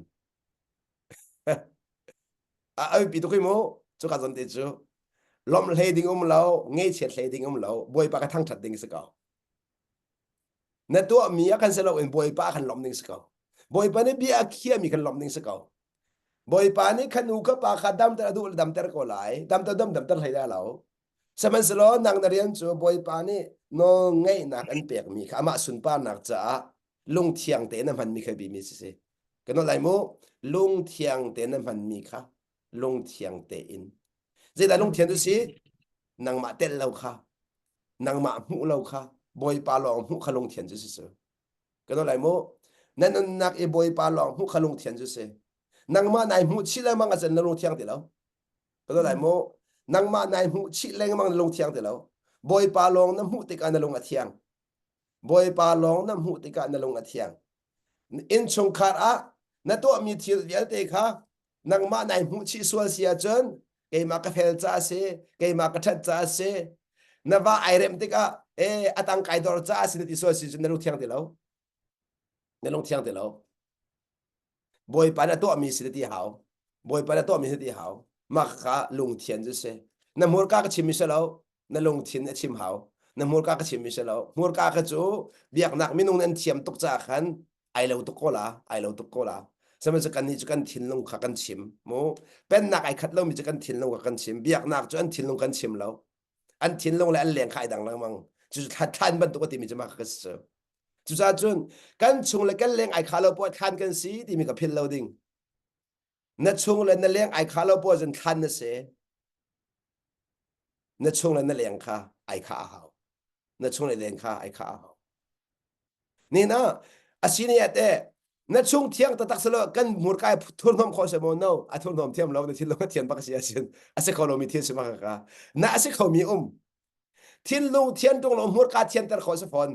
A biapi tuk hi mu cuka zawn te cu lawmh hlei ding um lo ngeichiat hlei ding um lo bawipa ka thangthat ding si ko na tuahmi a kan si lo in bawipa kan lawmh ding si ko bawipa nih bia a khiami kan lawmh ding si ko bawipa nih kha nu kha pa kha damter a duh le damter ko lai damter dam damter hlei dah lo sihmanhsehlaw nang na rian cu bawipa nih nawl ngeihnak an pekmi kha amah sunparnak caah lungthiang tein a hmanmi kha bimi si si kan nawl lai mu lungthiang tein a hmanmi kha lungthiang tein zeidah lungthiang cu si nangmah telh lo kha nangmah hmuh lo kha bawipa lawng hmuh kha lungthian cu si su kan nawl lai mu na nunnak i bawipa lawng hmuh kha lungthian cu si nangmah nai hmuh chih lengmang ahcun na lungthiang ti lo kan nawl lai mu nangmah nai hmuh chih lengmang na lungthiang ti lo bawipa lawng na hmuh tikah na lung a thiang Bawipa lawng na hmuh tikah na lung a thiang. Innchungkhar ah na tuahmi thil vialte kha nangmah nai hmuh chih sual si ahcun keimah ka fel ca a si, keimah ka ṭhat ca a si. Na va ai remh tikah e a tang kai dor ca a si na ti sual si cun na lung thiang ti lo. Na lung thiang ti lo. Bawipa na tuahmi si na ti hau. Bawipa na tuahmi si na ti hau. Mah kha lungthian cu si. Na hmurka ka chimmi si lo. Na lungthin a chim hau. Na hmurka ka chimmi si lo. Hmurka kha cu biaknak minung nih an thiam tuk caah khan ai lo tuk ko la, ai lo tuk ko la. Sihmanhsehlaw kannih cu kan thinlung kha kan chim. Mu pennak ai khat lomi cu kan thinlung kha kan chim. Biaknak cu an thinlung kan chim lo. An thinlung le an leng kha ai dang lengmang. Cucu thlan bantuk a timi cu mah kha ka si cu. Cucaah cun kan chung le kan leng ai khah lo poah thlan kan si timi ka philh lo ding. Na chung le na leng ai khah lo poah cun thlan na si. Na chung le na leng kha ai khah a hau. Na chung le leng kha ai khah a hau. Nina asini ate na chung thiang taktak selo kan hmurka thurhnawm kho se mo no a thurhnawm thiam lo na thinlung a thian bak si asin a si kho lomi thil si ma ka na a si kho mi um thinlung thian tung lo hmurka thianter kho si fawn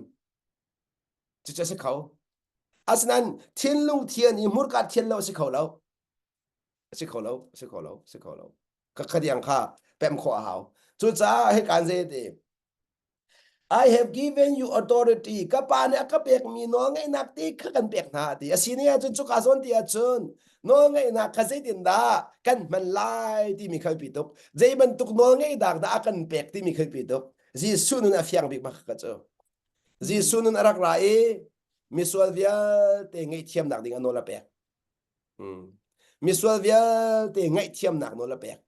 cucu a si kho asinain thinlung thian i hmurka thian lo a si kho lo a si kho lo a si kho lo a si kho lo ka khadiang kha pem khawh a hau cucaah hei kan zei ti I have given you authority. Ka pa nih a ka pekmi nawlngeihnak ti kha kan pek hna ti. A si ni ahcun cuka zawn ti ahcun nawlngeihnak kha zeitindah kan hman lai timi kha biapi tuk. Zei bantuk nawlngeihnak dah a kan pek timi kha biapi tuk. Jesuh nun a fiang bik bak ka cu. Jesuh nun a rak ra i misual vialte ngaihthiamnak ding a nawl a pek. Hmm. Misual vialte ngaihthiamnak nawl a pek.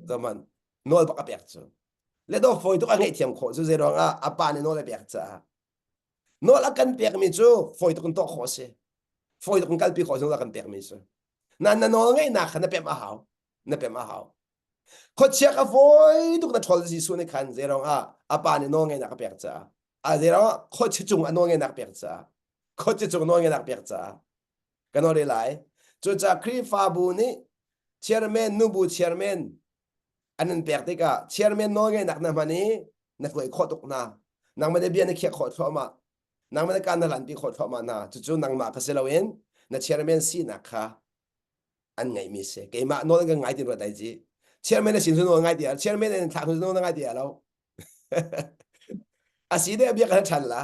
Zaman nawl bak a pek cu. Le do fawi tuk a ngaihthiam khawh cu zei ruang ah a pa nih nawl a pek caah. Nawl a kan pekmi cu fawi tuk in tuah khawh a si. Fawi tuk in kalpi khawh nawl a kan pekmi cu. Na na nawl ngeihnak kha na pemh a hau. Na pemh a hau. Khuachia ka fawi tuk na ṭhawl Jesuh nih khan zei ruang ah a pa nih nawl ngeihnak a pek caah. A zei ruang ah khuachia cung a nawl ngeihnak pek caah. Khuachia cung nawl ngeihnak pek caah. Kan nawl lai. Cucaah Khrihfabu nih chairman nubu chairman an in pek tikah chairman nawl ngeihnak na hman i na hruai khawh tuk hna. Nangmah nih bia na khiah khawh thluahmah. Nangmah nih kaan na lanpi khawh thluahmah hna. Cucu nangmah kha si loin na chairman sinak kha an ngeihmi si. Keimah nawl kan ngai ti ruat ai ci. Chairman na sin cu nawl ngai ti chairman in thlak cu nawl na ngai ti lo. A si deh bia kan ṭhan la.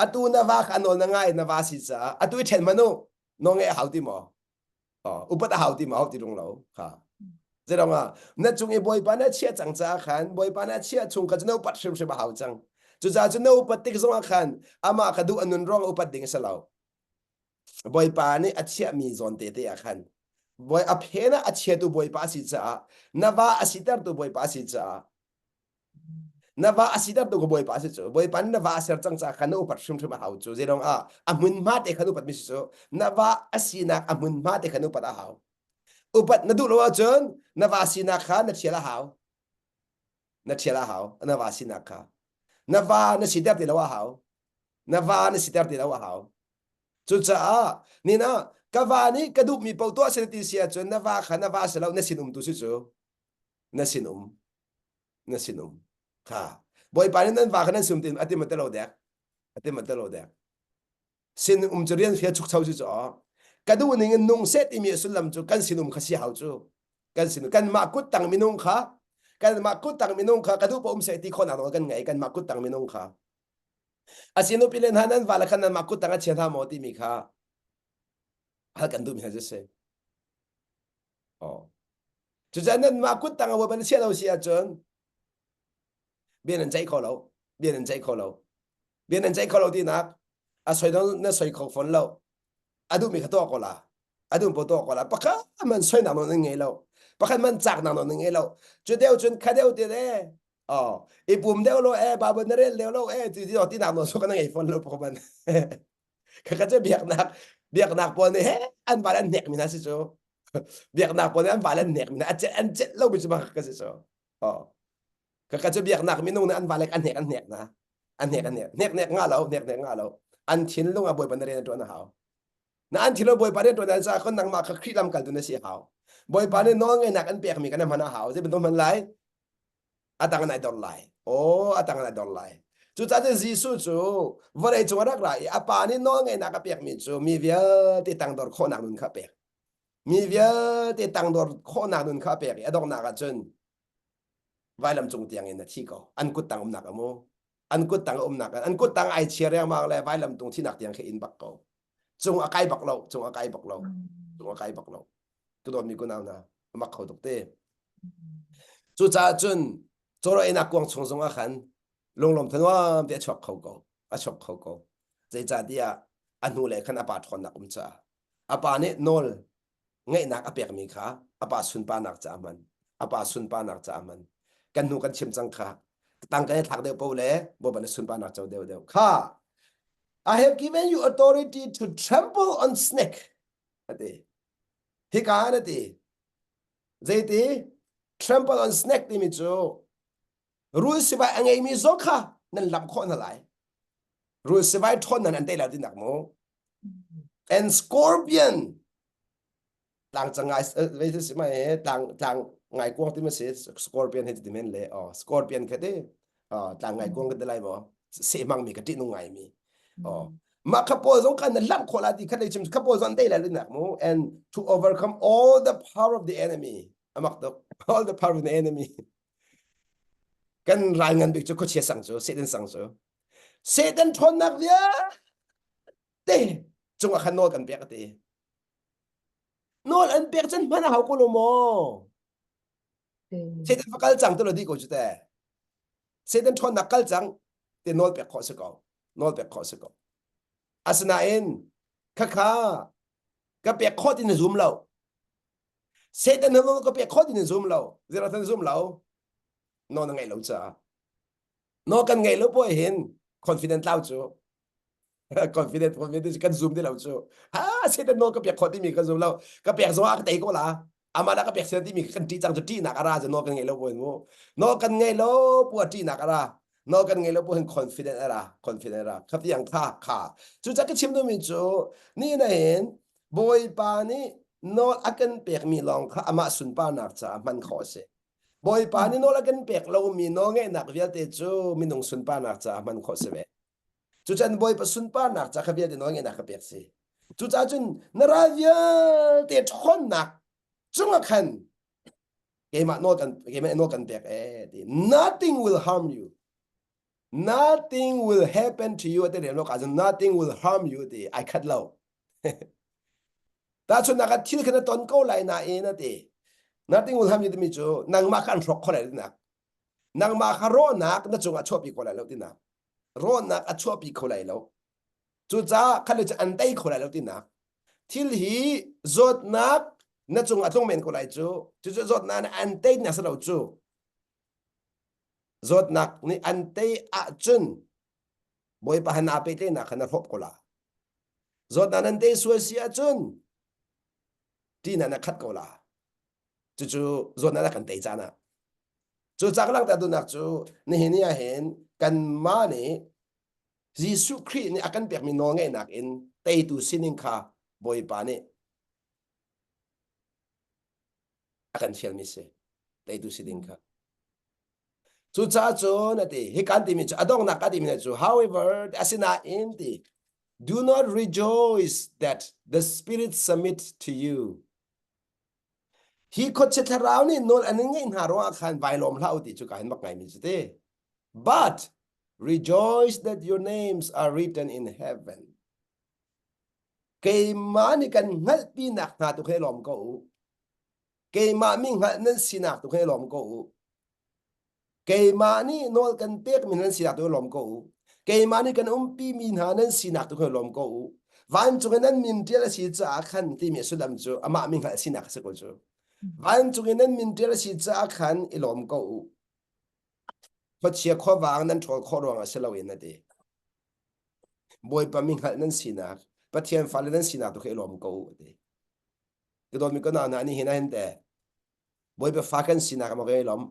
Atu na va kha nawl na ngai na va si caah atu i ṭhen manu. Nawl ngeih a hau ti maw? Oh, upat a hau ti maw? Hau ti rung lo. Kha. Zeidong ah na cung i Bawipa na chiah cang caah khan Bawipa na chiah chung kha cu na upat hrimhrim a hau cang. Cucaah cu na upat tik zongah khan amah kha duh a nun ruang upat ding a si lo. Bawipa nih a chiahmi zawn te te ah khan Bawi a phen ah a chiatu Bawipa a si caah na va a sitertu Bawipa a si caah na va a sitertu ka Bawipa a si cu Bawipa nih na va a ser cang caah khan na upat hrimhrim a hau cu zeidong ah a hmunhma te khan upat mi si cu na va a sinak a hmunhma te khan upat a hau upat na duh lo ahcun na va sinak kha na thial a hau na thial a hau na va sinak kha na va na siter ti lo a hau na va na siter ti lo a hau cucaah nina ka va nih ka duhmi paoh tuah seh ti si ahcun na va kha na va si lo na sinum tu si cu na sinum na sinum kha bawipa nih nan va kha nan sum ti a ti ma te lo dek a ti ma te lo dek sin um cu rian fial chukcho si cu ka duh ning in nung seh timi a sullam cu kan sinum kha si hau cu kan sin kanmah kut tang minung kha kanmah kut tang minung kha ka duh pa um seh ti khawhnak nawl kan ngei kanmah kut tang minung kha a sin upi le hna nan va le khan nanmah kut tang a chia hna maw timi kha hal kan duh mi hna cu si oh cucaah nanmah kut tang a ban chia lo si ahcun bia nan ceih kho lo bia nan ceih kho lo bia nan ceih kho lo tinak a soi na soi kho fawn lo a duhmi kha tuah ko la a duh po tuah ko la pakhat man soinak nawl nan ngei lo pakhat man caknak nawl nan ngei lo cu deuh cun kha deuh te le oh i pum deuh lo e Bible na rel deuh lo e ti ti ti nak nawl so kan ngei fawn lo pakhat man kha cu biaknak biaknak pawl nih he an val an hnek mi hna si cu biaknak pawl nih an val an hnek mi hna a celh an celh lo mi cu bak ka si cu oh Kaka cu biaknak minung nih an va lek an hnek an hnek na. An hnek an hnek. Hnek hnek nga lo, hnek hnek nga lo. An thinlung ah Bawipa na rian ṭuan a hau. Na an thinlung Bawipa rian ṭuan an caah kon nangmah kha Khrih lamkaltu na si a hau. Bawipa nih nawl ngeihnak an pekmi kan hman a hau. Zei bantuk hman lai? A tang in ai dor lai. Oh, a tang in ai dor lai. Cucaah cun Jesuh cu vawlei cung a rak ra i a pa nih nawl ngeihnak a pekmi cu mi vialte tangdor khawhnak nun kha a pek. Mi vialte tangdor khawhnak nun kha a pek i a donghnak ah cun vailam cung tiang in a thi ko an kut tang umnak amu an kut tang umnak an kut tang ai chia riangmang le vailam tung thinak tiang khi in bak ko cung a kai bak lo cung a kai bak lo cung a kai bak lo tu dawt mi kunau na mak kho tuk te cucaah cun cawraw einak kuang chung zong ah khan lunglawm thanuam te a chuak kho ko a chuak kho ko zeicahtiah a hnu le khan a pa ṭhawnnak um caah a pa nih nawl ngeihnak a pekmi kha a pa sunparnak caah hman a pa sunparnak caah hman kan hnu kan chim cang kha tang kan i thlak deuh po le Bawipa na sunparnak co deuh deuh kha I have given you authority to trample on snake ati hika an ati zeiti trample on snake timi cu rul sivai a ngeimi zong kha nan lamh khawh hna lai rul sivai ṭhawn nan an tei lo tinak mu and scorpion tlang cangai vei si mai tlang tlang ngai kuang ti ma si scorpion he ti men le oh scorpion kha te oh tlang ngai kuang ka te lai mo se mang mi ka ti nung ngai mi oh ma kha pawl zong kan lamh khawh la ti kha lei chim kha pawl zong tei la nak mu and to overcome all the power of the enemy amak tuk all the power of the enemy kan ral ngan bik cu khuachia sang cu Satan sang cu Satan ṭhawnnak vialte cungah khan nawl kan pek a ti nawl an pek cun hman a hau ko lo maw Satan va kal cang tu lo di ko cu te Satan ṭhawnnak kal cang te nawl pek khawh si ko nawl pek khawh si ko asinain khakha ka pek khawh ti na zum lo Satan na ka pek khawh ti na zum lo zeirah na zum lo nawl na ngeih lo caah No kan ngei lo po hin confident tlau cu confident confident kan zoom ti lo cu ha Satan no ka pek khawh timi kan zoom lo ka pek zong ah ka tei ko la ama dah ka pek sian timi kan ṭih cang cu ṭihnak a ra cu no kan ngei lo po hin mu no kan ngei lo pu a ṭihnak a ra no kan ngei lo pu hin confident a ra confident a ra kha tiang kha kha cu ca ka chim duhmi cu ni na hin Bawipa nih nawl a kan pekmi lawng kha amah sunparnak caah hman khawh a si Bawipa nih nawl a kan pek lomi nawlngeihnak vialte cu minung sunparnak caah hman khawh si ve. Cucan Bawipa sunparnak ca kha vialte nawlngeihnak ka pek si. Cucaah cun na ral vialte ṭhawnnak cungah khan keimah nawl kan keimah nawl kan pek ee ti. Nothing will harm you. Nothing will happen to you ati rem lo ka cun nothing will harm you ti ai khat lo. Tahchunhnak ah thil kha na ton ko lai nain a ti. Nothing will harm you timi cu nangmah kha an hrawk kho lai tinak. Nangmah kha rawhnak na cungah chuahpi kho lai lo tinak. Rawhnak a chuahpi kho lai lo. Cucaah kha le cu an tei kho lai lo tinak. Thil hi zawtnak na cungah tlung men ko lai cu. Cucu zawtnak nih an tei nak si lo cu. Zawtnak nih an tei ahcun Bawipa han aa pehtlaihnak kha na hrawp ko la. Zawtnak nan tei sual si ahcun ṭihnak na khat ko la. Cucu zawtnak na kan tei caan ah. Cu cak langhter duhnak cu nihin ni ah hin kanmah nih Jesuh Khrih nih a kan pekmi nawlngeihnak in teitu sining kha Bawipa nih a kan fialmi si. Teitu si ding kha. Cucaah cun a ti, hi kan timi cu a donghnak a timi cu however asinain ti do not rejoice that the spirit submit to you. Hi khuachia thlarau nih nawl an in ngeih hna ruangah khan vai lawm hlah u ti cu ka hin bak ngaimi cu ti. But rejoice that your names are written in heaven. Keimah nih kan hngalhpinak hna tu khi lawm ko u. Keimah mi hngalh nan sinak tu khi lawm ko u. Keimah nih nawl kan pekmi nan sinak tu lawm ko u. Keimah nih kan umpi mi hna nan sinak tu khi lawm ko u. Vancung i nan min ṭial a si caah khan timi sullam cu amah mi hngalh sinak a si ko cu. Vancung i nan min ṭial a si caah khan i lawm ko u. Khuachia khuavang nan ṭhawl khawh ruangah si loin a ti. Bawipa mi hngalh nan sinak, Pathian fale nan sinak tu khi i lawm ko u a ti. Ka dawtmi ka nau hna nih hin hin te Bawipa fa kan sinak maw kan i lawm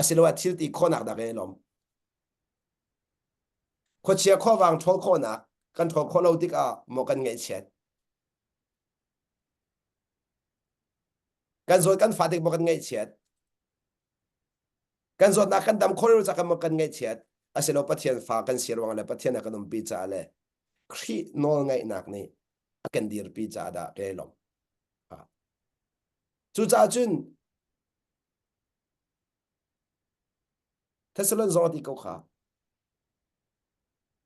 asiloah thil ti khawhnak dah kan i lawm khuachia khuavang ṭhawl khawhnak kan ṭhawl khawh lo tikah maw kan ngaihchiat kan zawt kan fa tik maw kan ngaihchiat kan zawtnak kan dam khawh lo caah maw kan ngaihchiat asilo Pathian fa kan si ruang le Pathian a kan umpi caah le Khrih nawlngaihnak nih a kan dirpi caah dah kan i lawmh. Cucaah cun Thessalon zong a ti ko kha.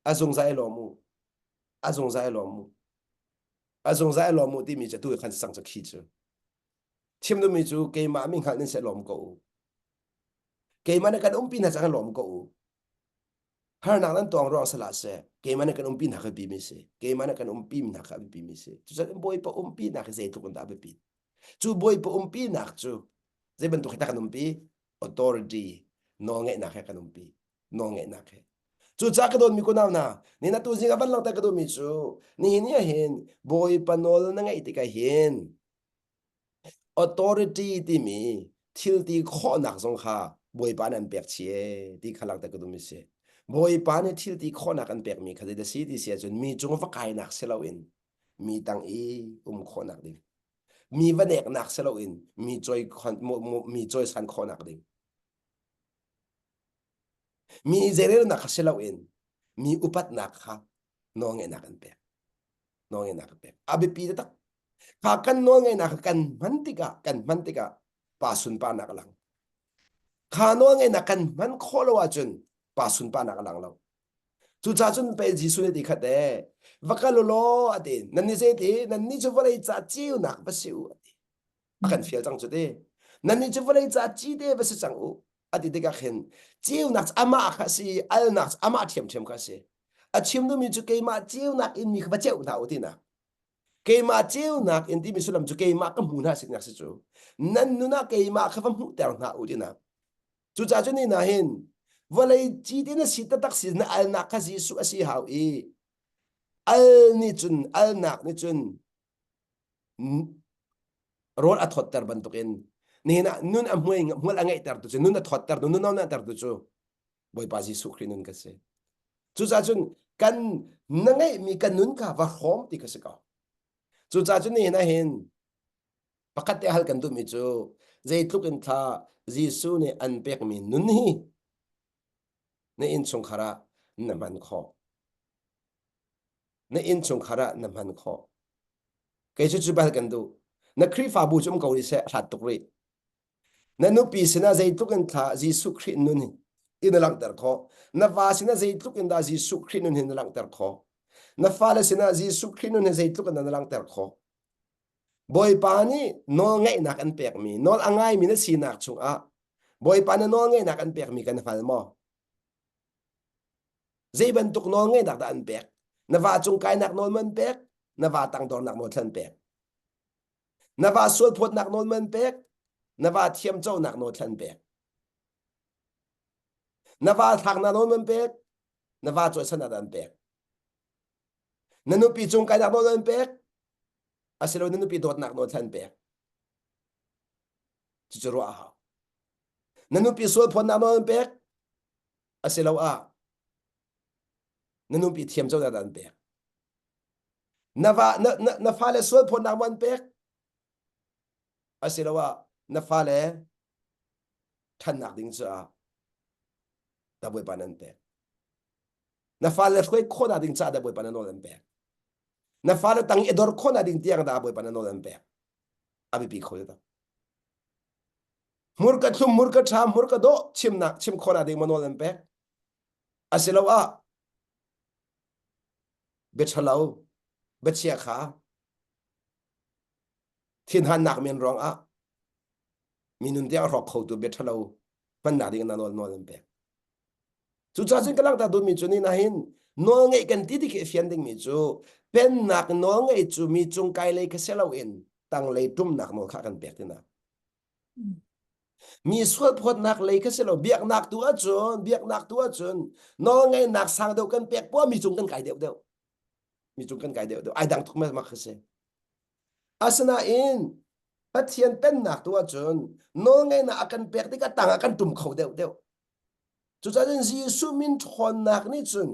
A zungzal i lawm u. A zungzal i lawm u. A zungzal i lawm u timi cu tu khan sang cu khi cu. Chim duhmi cu keimah mi hngalh nin seh lawm ko u. Keimah nih kan umpi hna cang lawm ko u. Harnak nan tuang ruang salah seh keimah nih kan umpi hna kha biapi mi si keimah nih kan umpi hna kha biapi mi si cucaah Bawipa umpi nak hi zeitluk in dah biapi cu Bawipa umpi nak cu zei bantuk he dah kan umpi authority nawlngeihnak he kan umpi nawlngeihnak he cucaah ka dawtmi kunau hna ni na tu zing ah van langhter ka duhmi cu nihin ni ah hin Bawipa nawl na ngeih tikah hin Authority timi thil ti khawhnak zong kha Bawipa nih an pek chih ee ti kha langhter ka duhmi si. Bawipa nih thil ti khawhnak an pekmi kha zeidah si ti si ahcun mi cung va kainak si loin mi tang i um khawhnak ding. Mi va neknak si loin mi cawi mi cawisan khawhnak ding. Mi zeirelnak kha si loin mi upatnak kha nawlngeihnak an pek. Nawlngeihnak an pek. A biapi taktak. Kha kan nawlngeihnak kha kan hman tikah kan hman tikah pa sunparnak a lang. Kha nawlngeihnak kan hman khawh lo ahcun pa sunparnak a lang lo. Cucaah cun pei Jesuh nih ti khat ee va kal u law a ti nan nih zei ti nan nih cu vawlei ca ceunak va si u a ti a kan fial cang cu ti nan nih cu vawlei ca cite va si cang u a ti tikah khin ceunak cu amah kha a si alnak cu amah ṭhiamṭhiam kha a si a chim duhmi cu keimah ceunak in mi kha va ceuh hna u tinak keimah ceunak in timi sullam cu keimah ka hmu hna sinak si cu nan nun ah keimah kha va hmuhter hna u tinak cucaah cu ni na hin vawlei ci te na si taktak si na alnak kha Jesuh a si hau i al nih cun alnak nih cun rawl a thawtter bantukin nihin ah nun a hmuai hmual a ngeihter tu cu nun a thawtter tu nun a ngeihter tu cu Bawipa Jesuh Khrih nun ka si. Cucaah cun kan na ngeihmi kan nun kha va hrawm ti kha si ko. Cucaah cun nihin ah hin pakhat te hal kan duhmi cu zeitluk in thla Jesuh nih an pekmi nun hi na innchungkhar ah na hman khawh. Na innchungkhar ah na hman khawh. Kei cu cu bal kan duh. Na Khrihfabu cu um ko rih seh, hlat tuk rih. Na nupi sinah zeitluk in thla Jesuh Khrih nun hi na langhter khawh. Na va sinah zeitluk in dah Jesuh Khrih nun hi na langhter khawh. Na fale sinah Jesuh Khrih nun hi zeitluk in dah na langhter khawh. Bawipa nih nawlngeihnak an pekmi, nawl a ngaimi na sinak chungah Bawipa na nawlngeihnak an pekmi kan hngal maw? Zei bantuk nawlngeihnak dah an pek? Na va cung kainak nawl man pek? Na va tangdornak nawl thlan pek? Na va sualphawtnak nawl man pek? Na va thiamconak nawl thlan pek? Na va thlaknak nawl man pek? Na va cawisannak dah an pek? Na nupi cung kainak nawl an pek? Asilo na nupi dawtnak nawl thlan pek? Cucu ruah a hau. Na nupi sualphawtnak nawl an pek? Asiloah na nupi thiamconak dah an pek? Na va na, na, na fale sualphawtnak maw an pek? Asiloah na fale ṭhannak ding caah dah Bawipa nan pek? Na fale hruai khawhnak ding caah dah Bawipa na nawl an pek? Na fale tang i dor khawhnak ding tiang dah Bawipa na nawl an pek? A biapi kho tak. Hmurka thlum, hmurka ṭha, hmurka dawh chimnak chim khawhnak ding ma nawl an pek? Asiloah bia ṭhalo, bia chia kha thinhannak men ruangah mi nun tiang a hrawk khotu bia ṭhalo hmannak ding na nawl nawl an pek. Cucaah cun ka langhter duhmi cu ni nahin nawlngeih kan ti ti khi a fian dingmi cu pennak nawlngeih cu mi cung kai lei kha si loin tanglei ṭumnak nawl kha kan pek tinak. Mi sualphawtnak lei kha si lo biaknak tu ahcun biaknak tu ahcun nawlngeihnak sang deuh kan pek poah mi cung kan kai deuh deuh. Mi cung kan kai deuh deuh. Ai dang tuk mak kha si. Asinain Pathian pennak tu ahcun nawlngeihnak a kan pek tikah tang ah kan ṭum kho deuh deuh. Cucaah Jesuh min ṭhawnnak nih cun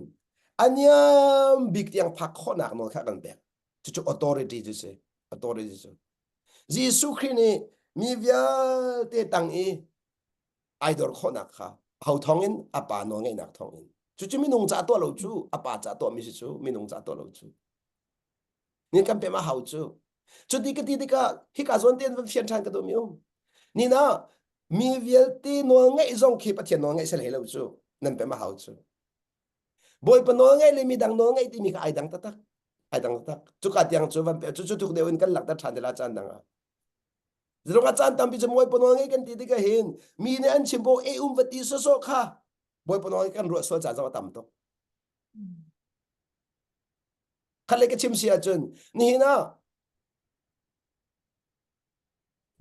a niam bik tiang phak khawhnak nawl kha a kan pek. Cucu authority cu si. Authority cu. Jesuh Khrih nih mi vialte tang i ai dor khawhnak kha ho thawngin a pa nawl ngeihnak thawngin. Cucu minung ca tuah lo cu a pa ca tuahmi si cu minung ca tuah lo cu. Ni kan pem a hau cu. Cuti ka ti tikah hika zawn tein van fian ṭhan ka duhmi um. Ni na mi vialte nawl ngeih zong khi Pathian nawl ngeih sel he lo cu nan pem a hau cu. Bawipa nawl ngeih le midang nawl ngeih timi kha ai dang taktak. Ai dang taktak. Cuka tiang cu van pe cu cu tuk deuh in kan lakter ṭhan te la caan dang ah. Zirong a caan tampi cu Bawipa nawl ngeih kan ti tikah hin mi nih an chim po e um va ti sawsawh kha Bawipa nawl kan ruah sual caan zong a tam tuk. Khat le ka chim si ahcun nihin ah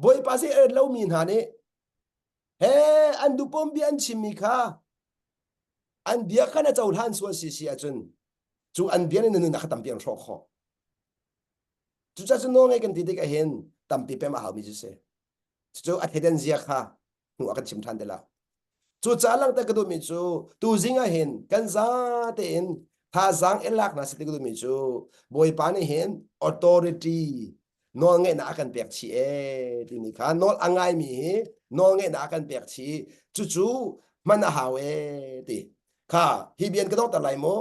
Bawipa si a lomi hna nih he an dupawm bia an chimmi kha an bia kha na cohlan sual si si ahcun cu an bia nih na nunnak kha tampi an hrawh khawh. Cucaah cun nawlngei kan ti tik ahhin tampi pem a haumi cu si. Cucu a theidan zia kha hnu ah kan chim ṭhan te la. Cucaah langhter ka duhmi cu tuzing ah hin kan za tein thazaang i lak hna seh ti ka duhmi cu Bawipa nih hin authority nawlngeihnak a kan pek chih ee timi kha nawl a ngaimi hi nawlngeihnak a kan pek chih cucu hman a hau ee ti kha hi bian ka donghter lai mu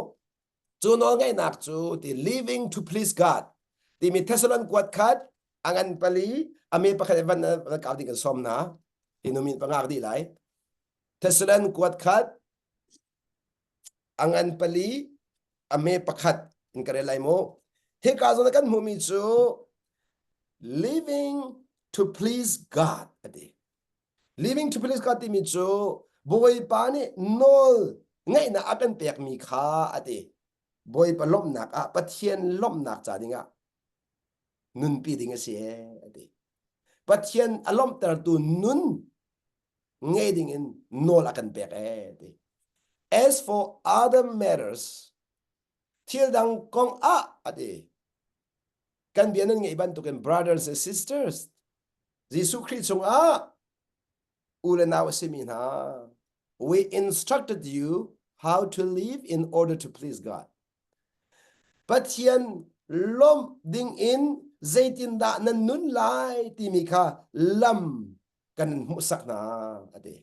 cu nawlngeihnak cu ti living to please God timi Thessalon kuat khat a ngan pali a me pakhat van van kau ding kan sawm hna hi nu min pangak dih lai Thessalon kuat khat a ngan pali a me pakhat in ka rel lai mu hika zawn kan hmuhmi cu living to please God ati Living to please God timi cu Bawipa nih nawl ngeihnak a kan pekmi kha a ti. Bawipa lawmhnak ah Pathian lawmhnak ca dingah nunpi ding a si ee a ti. Pathian a lawmhtertu nun ngei ding in nawl a kan pek ee a ti. As for other matters, thil dang kong ah a ti. Kan bia nan ngeih bantukin brothers and sisters, Jesuh Khrih chungah u le nau a simi hna, we instructed you how to live in order to please God. Pathian lawmh ding in zeitindah nan nun lai timi kha lam kan hmuhsak hna a ti.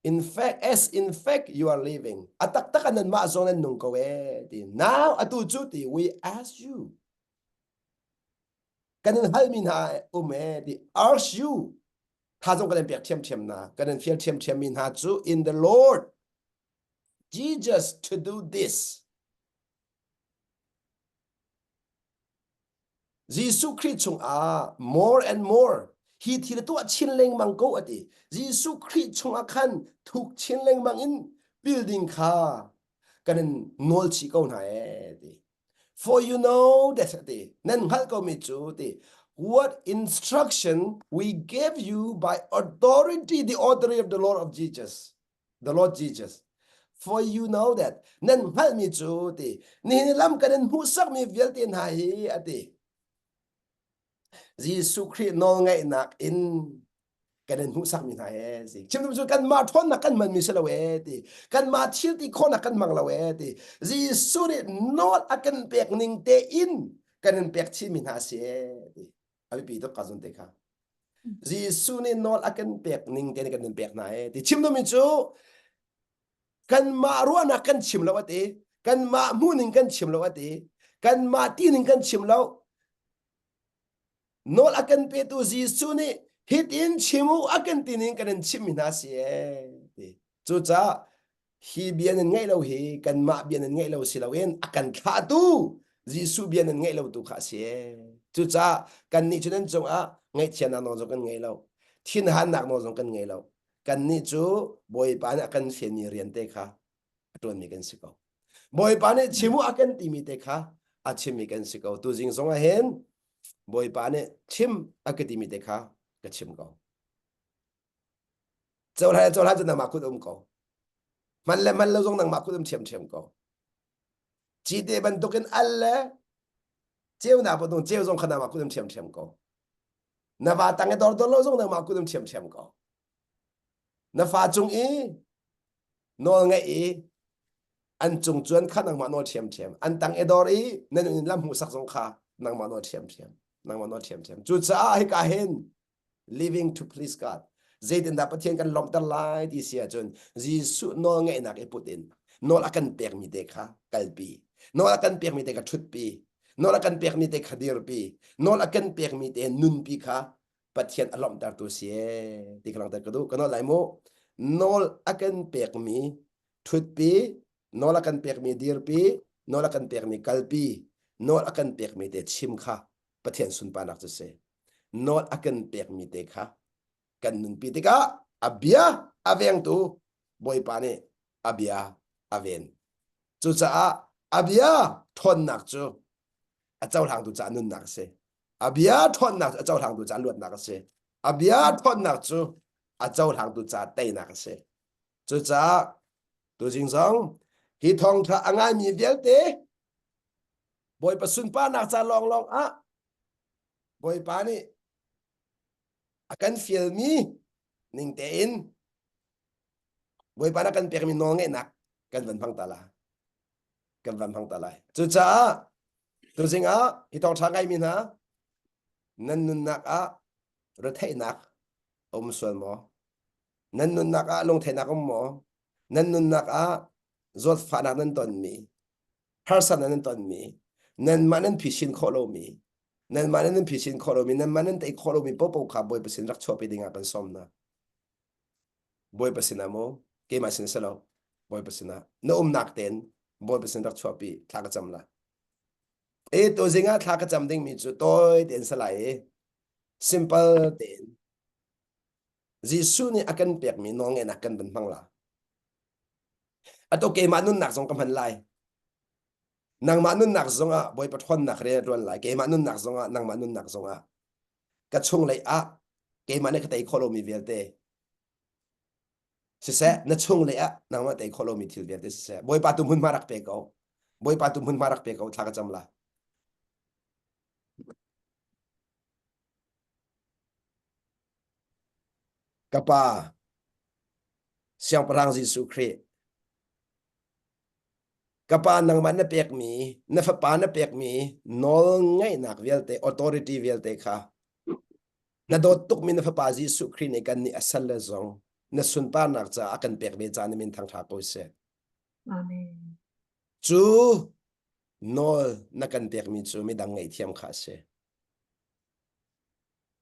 In fact, as in fact you are living. A taktak ah nanmah zong nan nung ko ee ti. Now atu cu ti we ask you. Kan in halmi hna um ee ti ask you. Tha zong kan in pek ṭhiamṭhiam hna. Kan in fial ṭhiamṭhiam mi hna cu in the Lord Jesus to do this. Jesuh Khrih chungah more and more hi thil tuah chin lengmang ko ati. Jesuh Khrih chungah khan thuk chin lengmang in building kha kan in nawl chih ko hna ee ti. For you know that ti nan hngalh ko mi cu ti what instruction we gave you by authority the authority of the Lord of Jesus the Lord Jesus. For you know that nan hngalhmi cu ti nihin lam kan in hmuhsakmi vialte hna hi a ti. Jesuh Khrih nawlngaihnak in kan in hmuhsakmi hna he si. Chim cu kanmah ṭhawnnak kan hmanmi si lo ee ti. Kanmah thil ti khawhnak kan hmang lo ee ti. Jesuh nih nawl a kan pek ning tein kan in pek chinmi hna si ee ti. A biapi tuk ka zun te kha. Jesuh nih nawl a kan pek ning te kan in pek hna e ti chim duhmi cu kanmah ruahnak kan chim lo ati kanmah hmuhning kan chim lo ati kanmah tining kan chim lo nawl a kan petu Jesuh nih hitin chim u a kan ti ning kan in chimmi hna si e ti cucaah hi bia nan ngaih lo hi kanmah bia nan ngaih lo si loin a kan thlahtu Jesuh bia nan ngaih lo tu kha a si. Cucaah kannih cu nan cungah ngaihchiatnak nawl zong kan ngei lo, thinhannak nawl zong kan ngei lo. Kannih cu Bawipa nih a kan fianmi rian te kha a ṭuanmi kan si ko. Bawipa nih chim u a kan timi te kha a chimmi kan si ko. Tuzing zong ah hin Bawipa nih chim a ka timi te kha ka chim ko. Cohlan le cohlan cu nangmah kut um ko. Hman le hman lo zong nangmah kut um ṭhiamṭhiam ko. Cite bantukin al le ceunak bantuk ceu zong kha nangmah kut um ṭhiamṭhiam ko. Na va tang i dor dor lo zong nangmah kut um ṭhiamṭhiam ko. Na fa cung i nawl ngeih i an cung cuan kha nangmah nawl ṭhiamṭhiam. An tang i dor i na nun in lam hmuhsak zong kha nangmah nawl ṭhiamṭhiam. Nangmah nawl ṭhiamṭhiam. Cucaah hika hin living to please God zeitindah Pathian kan lawmhter lai ti si ahcun Jesuh nawl ngeihnak i put in nawl a kan pekmi te kha kalpi nawl a kan pekmi te kha ṭhutpi nawl a kan pekmi te kha dirpi nawl a kan pekmi te nunpi kha Pathian a lawmhtertu si ee ti ka langhter ka duh ka nawl lai mu nawl a kan pekmi ṭhutpi nawl a kan pekmi dirpi nawl a kan pekmi kalpi nawl a kan pekmi te chim kha Pathian sunparnak cu si nawl a kan pekmi te kha kan nunpi tikah a bia a vengtu Bawipa nih a bia a ven. Cucaah a bia ṭhawnnak cu a cohlangtu caah nunnak a si. A bia ṭhawnnak cu a cohlangtu caah luatnak a si. A bia ṭhawnnak cu a cohlangtu caah teinak a si. Cucaah tuzing zong hi thawngṭha a ngaimi vialte Bawipa sunparnak ca lawnglawng ah Bawipa nih a kan fialmi ning tein Bawipa nih a kan pekmi nawlngeihnak kan van hmang ta la. Kan van hmang ta lai. Cucaah tuzing ah hi thawngṭha ngaimi hna nan nunnak ah retheihnak a um sual maw? Nan nunnak ah lungtheihnak um maw? Nan nunnak ah zawtfahnak nan tonmi, harsatnak nan tonmi, nanmah nan phisin khawh lomi, nanmah nan phisin khawh lomi, nanmah nan tei khawh lomi popo kha Bawipa sin rak chuahpi ding ah kan sawm hna. Bawipa sinah mu, keimah sin si lo, Bawipa sinah na umnak tein Bawipa sin rak chuahpi thla ka cam la. E to zing ah thla ka cam dingmi cu tawi tein sa lai i simple tein Jesuh nih a kan pekmi nawlngeihnak kan van hmang la. Atu keimah nunnak zong ka hman lai. Nangmah nunnak zongah Bawipa ṭhawnnak rian a ṭuan lai. Keimah nunnak zongah, nangmah nunnak zongah. Ka chunglei ah keimah nih ka tei khawh lomi vialte siseh, na chunglei ah nangmah tei khawh lomi thil vialte siseh, Bawipa tu hmunhma rak pe ko. Bawipa tu hmunhma rak pe ko, thla ka cam la. Ka Pa, Siangpahrang Jesuh Khrih, ka pa nangmah na pekmi, na fapa na pekmi nawlngeihnak vialte, authority vialte kha na dawt tukmi na fapa Jesuh Khrih nih kan nih a sal le zong na sunparnak caah a kan pek ve caah na min thangṭha ko seh. Amen. Cu nawl na kan pekmi cu midang ngaihthiam kha a si.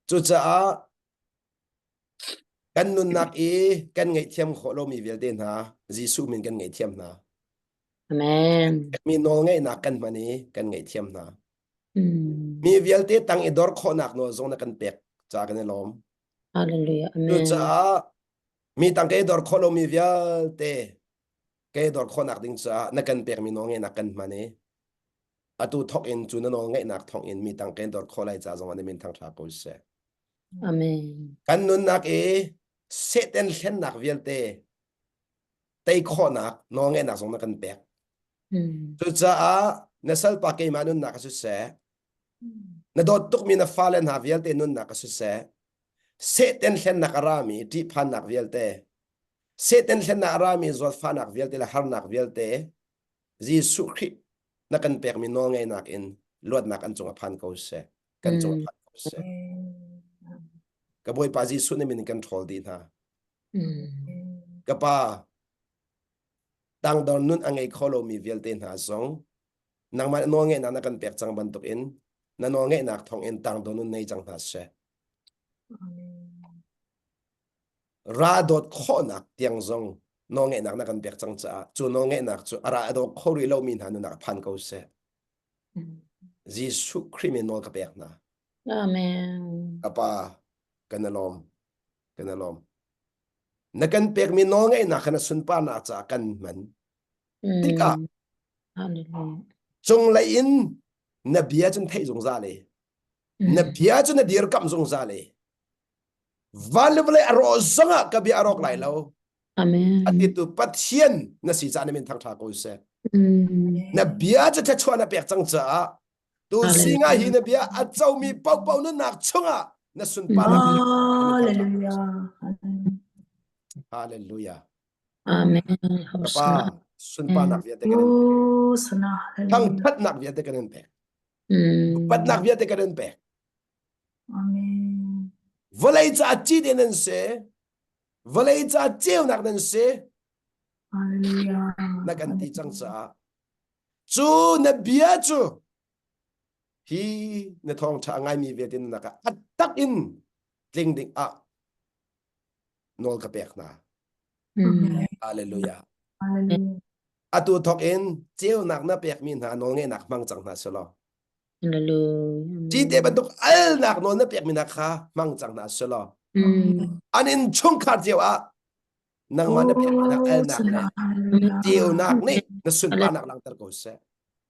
Cucaah kan nunnak i kan ngaihthiam khawh lomi vialte hna Jesuh min kan ngaihthiam hna. Amen. Mi nawlngeihnak kan hman i kan ngaihthiam hna. Mi vialte tang i dor khawhnak nawl zong na kan pek ca kan i lawm. Hallelujah. Amen. Cucaah mi tang ke dor khawh lomi vialte ke dor khawhnak ding caah na kan pekmi nawlngeihnak kan hman i atu thawk in cu na nawlngeihnak thawng in mi tang ke dor khawh lai ca zong ah na min thangṭha ko seh. Amen. Kan nunnak i Satan hlennak vialte tei khawhnak nawlngeihnak zong na kan pek. Cucaah na salpa keimah nunnak a siseh, na dawt tukmi na fale hna vialte nunnak a siseh, Satan hlennak a rami ṭihphannak vialte, Satan hlennak a rami zawtfahnak vialte le harnak vialte Jesuh Khrih na kan pekmi nawlngeihnak in luatnak an cung a phan ko seh. Kan cung a phan ko seh. Ka Bawipa Jesuh na min in kan ṭhawl dih hna. Ka Pa, tangdor nun a ngei kho lomi vialte hna zong nangmah nawlngeihnak na kan pek cang bantukin na nawlngeihnak thawngin tangdor nun nei cang hna seh. Ra dawt khawhnak tiang zong nawlngeihnak na kan pek cang caah cu nawlngeihnak cu a ra a daw kho rih lomi hna nunah phan ko seh. Jesuh Khrih min nawl ka pek hna. Amen. Ka Pa, kan i lawm. Kan i lawm. Na kan pekmi nawlngeihnak kha na sunparnak caah kan hman tikah cunglei in na bia cun theih zungzal i na bia cu na dirkamh zungzal i van le vawlei a rawh zongah ka bia a rawk lai lo. Amen. A titu Pathian na si caah na min thangṭha ko seh. Na bia cu thluachuah na pek cang caah Tu singa hi na bia a comi paohpaoh nunnak chungah na sunparnak Hallelujah. Hallelujah. Amen. Pa sunparnak vialte kan in pek. Thangthatnak vialte kan in pek. Upatnak vialte kan in pek. Amen. Vawlei ca cite nan si. Vawlei ca ceunak nan si. Hallelujah. Na kan ti cang caah Cu na bia cu hi na thawngṭha a ngaimi vialte nunnak ah a tak in tling ding ah nawl ka pek hna. Hallelujah. Atu thawk in ceunak na pekmi hna nawlngeihnak hmang cang hna selaw. Cite bantuk alnak nawl na pekmi hna kha hmang cang hna selaw. An in chungkhar cio ah nangmah na pekmi alnak le ceunak nih na sunparnak langhter ko seh.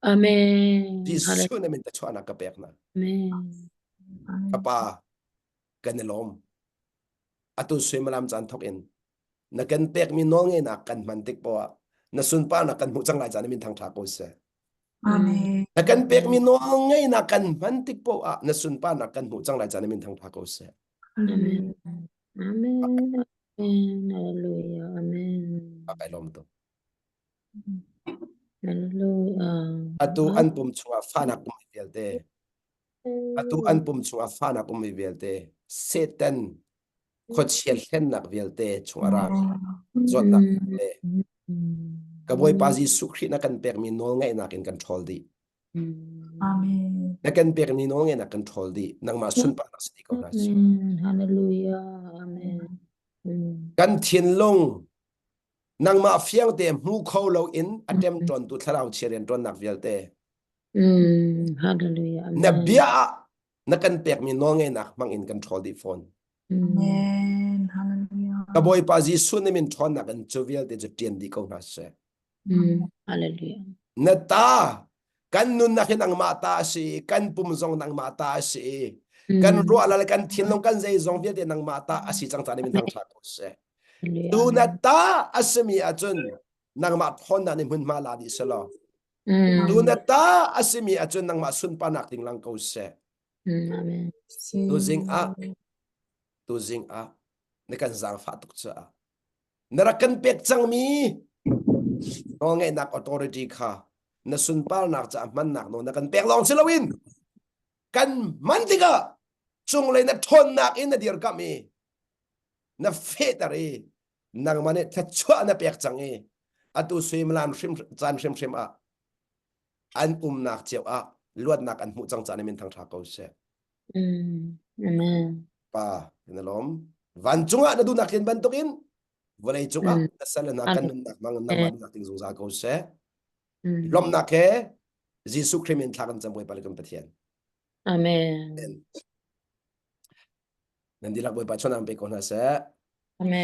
Amen. Jesuh na min tachuahnak ka pek na. Amen. Ka pa kan i lawm. Atu suimilam caan thok in na kan pekmi nawlngeihnak kan hman tik poah na sunparnak kan hmuh cang lai caan min thangṭha ko seh. Amen. Na kan pekmi nawlngeihnak kan hman tik poah na sunparnak kan hmuh cang lai caan min thangṭha ko seh. Amen. Amen. Amen. Hallelujah. Amen. A kai lawm tuk. Hallelujah. Atu an pum chungah fahnak ummi vialte atu an pum chungah fahnak ummi vialte Satan khuachia hlennak vialte chung a ra zawtnak vialte ka Bawipa Jesuh Khrih na kan pekmi nawlngaihnak in kan ṭhawl dih. Amen. Na kan pekmi nawlngaihnak kan ṭhawl dih. Nangmah sunparnak si dih ko hna sih. Amen. Hallelujah. Amen. Kan thinlung nangmah fiangte hmu kho loin a ṭemṭawntu thlarau chia rianṭuannak vialte Hallelujah. na bia ah na kan pekmi nawlngeihnak hmang in kan ṭhawl dih fawn. Amen. Hallelujah. Ka Bawipa Jesuh na min ṭhawnnak in cu vialte cu ṭian dih ko hna seh. Hallelujah. Na ta kan nunnak hi nangmah ta a si kan pum zong nangmah ta a si kan ruah le kan thinlung kan zeizong vialte nangmah ta a si cang ca nih min thangṭhat ko seh. Tu na ta a simi ahcun nangmah ṭhawnnak nih hmunhma la dih selaw. Tu na ta a simi ahcun nangmah sunparnak ding lang ko seh. Amen. Tuzing ah tuzing ah na kan zaangfah tuk caah na rak kan pek cangmi nawlngeihnak authority kha na sunparnak caah hmannak nawl na kan pek lawng si loin kan hman tikah cunglei na ṭhawnnak in na dirkamh i na fehter i nangmah nih thluachuah na pek cang i atu suimilam hrim caan hrimhrim ah an umnak cio ah luatnak an hmuh cang caan in min thangṭha ko seh. Amen. Pa na lawm. Vancung ah na duhnak tlin bantukin vawlei cungah na sal hna kan nunnak hmang nangmah duhnak ting zungzal ko seh. Lawmhnak he Jesuh Khrih min thla kan cam Bawipa le kan Pathian. Amen. Nan dihlak Bawipa chawnak pe ko hna seh. Amen.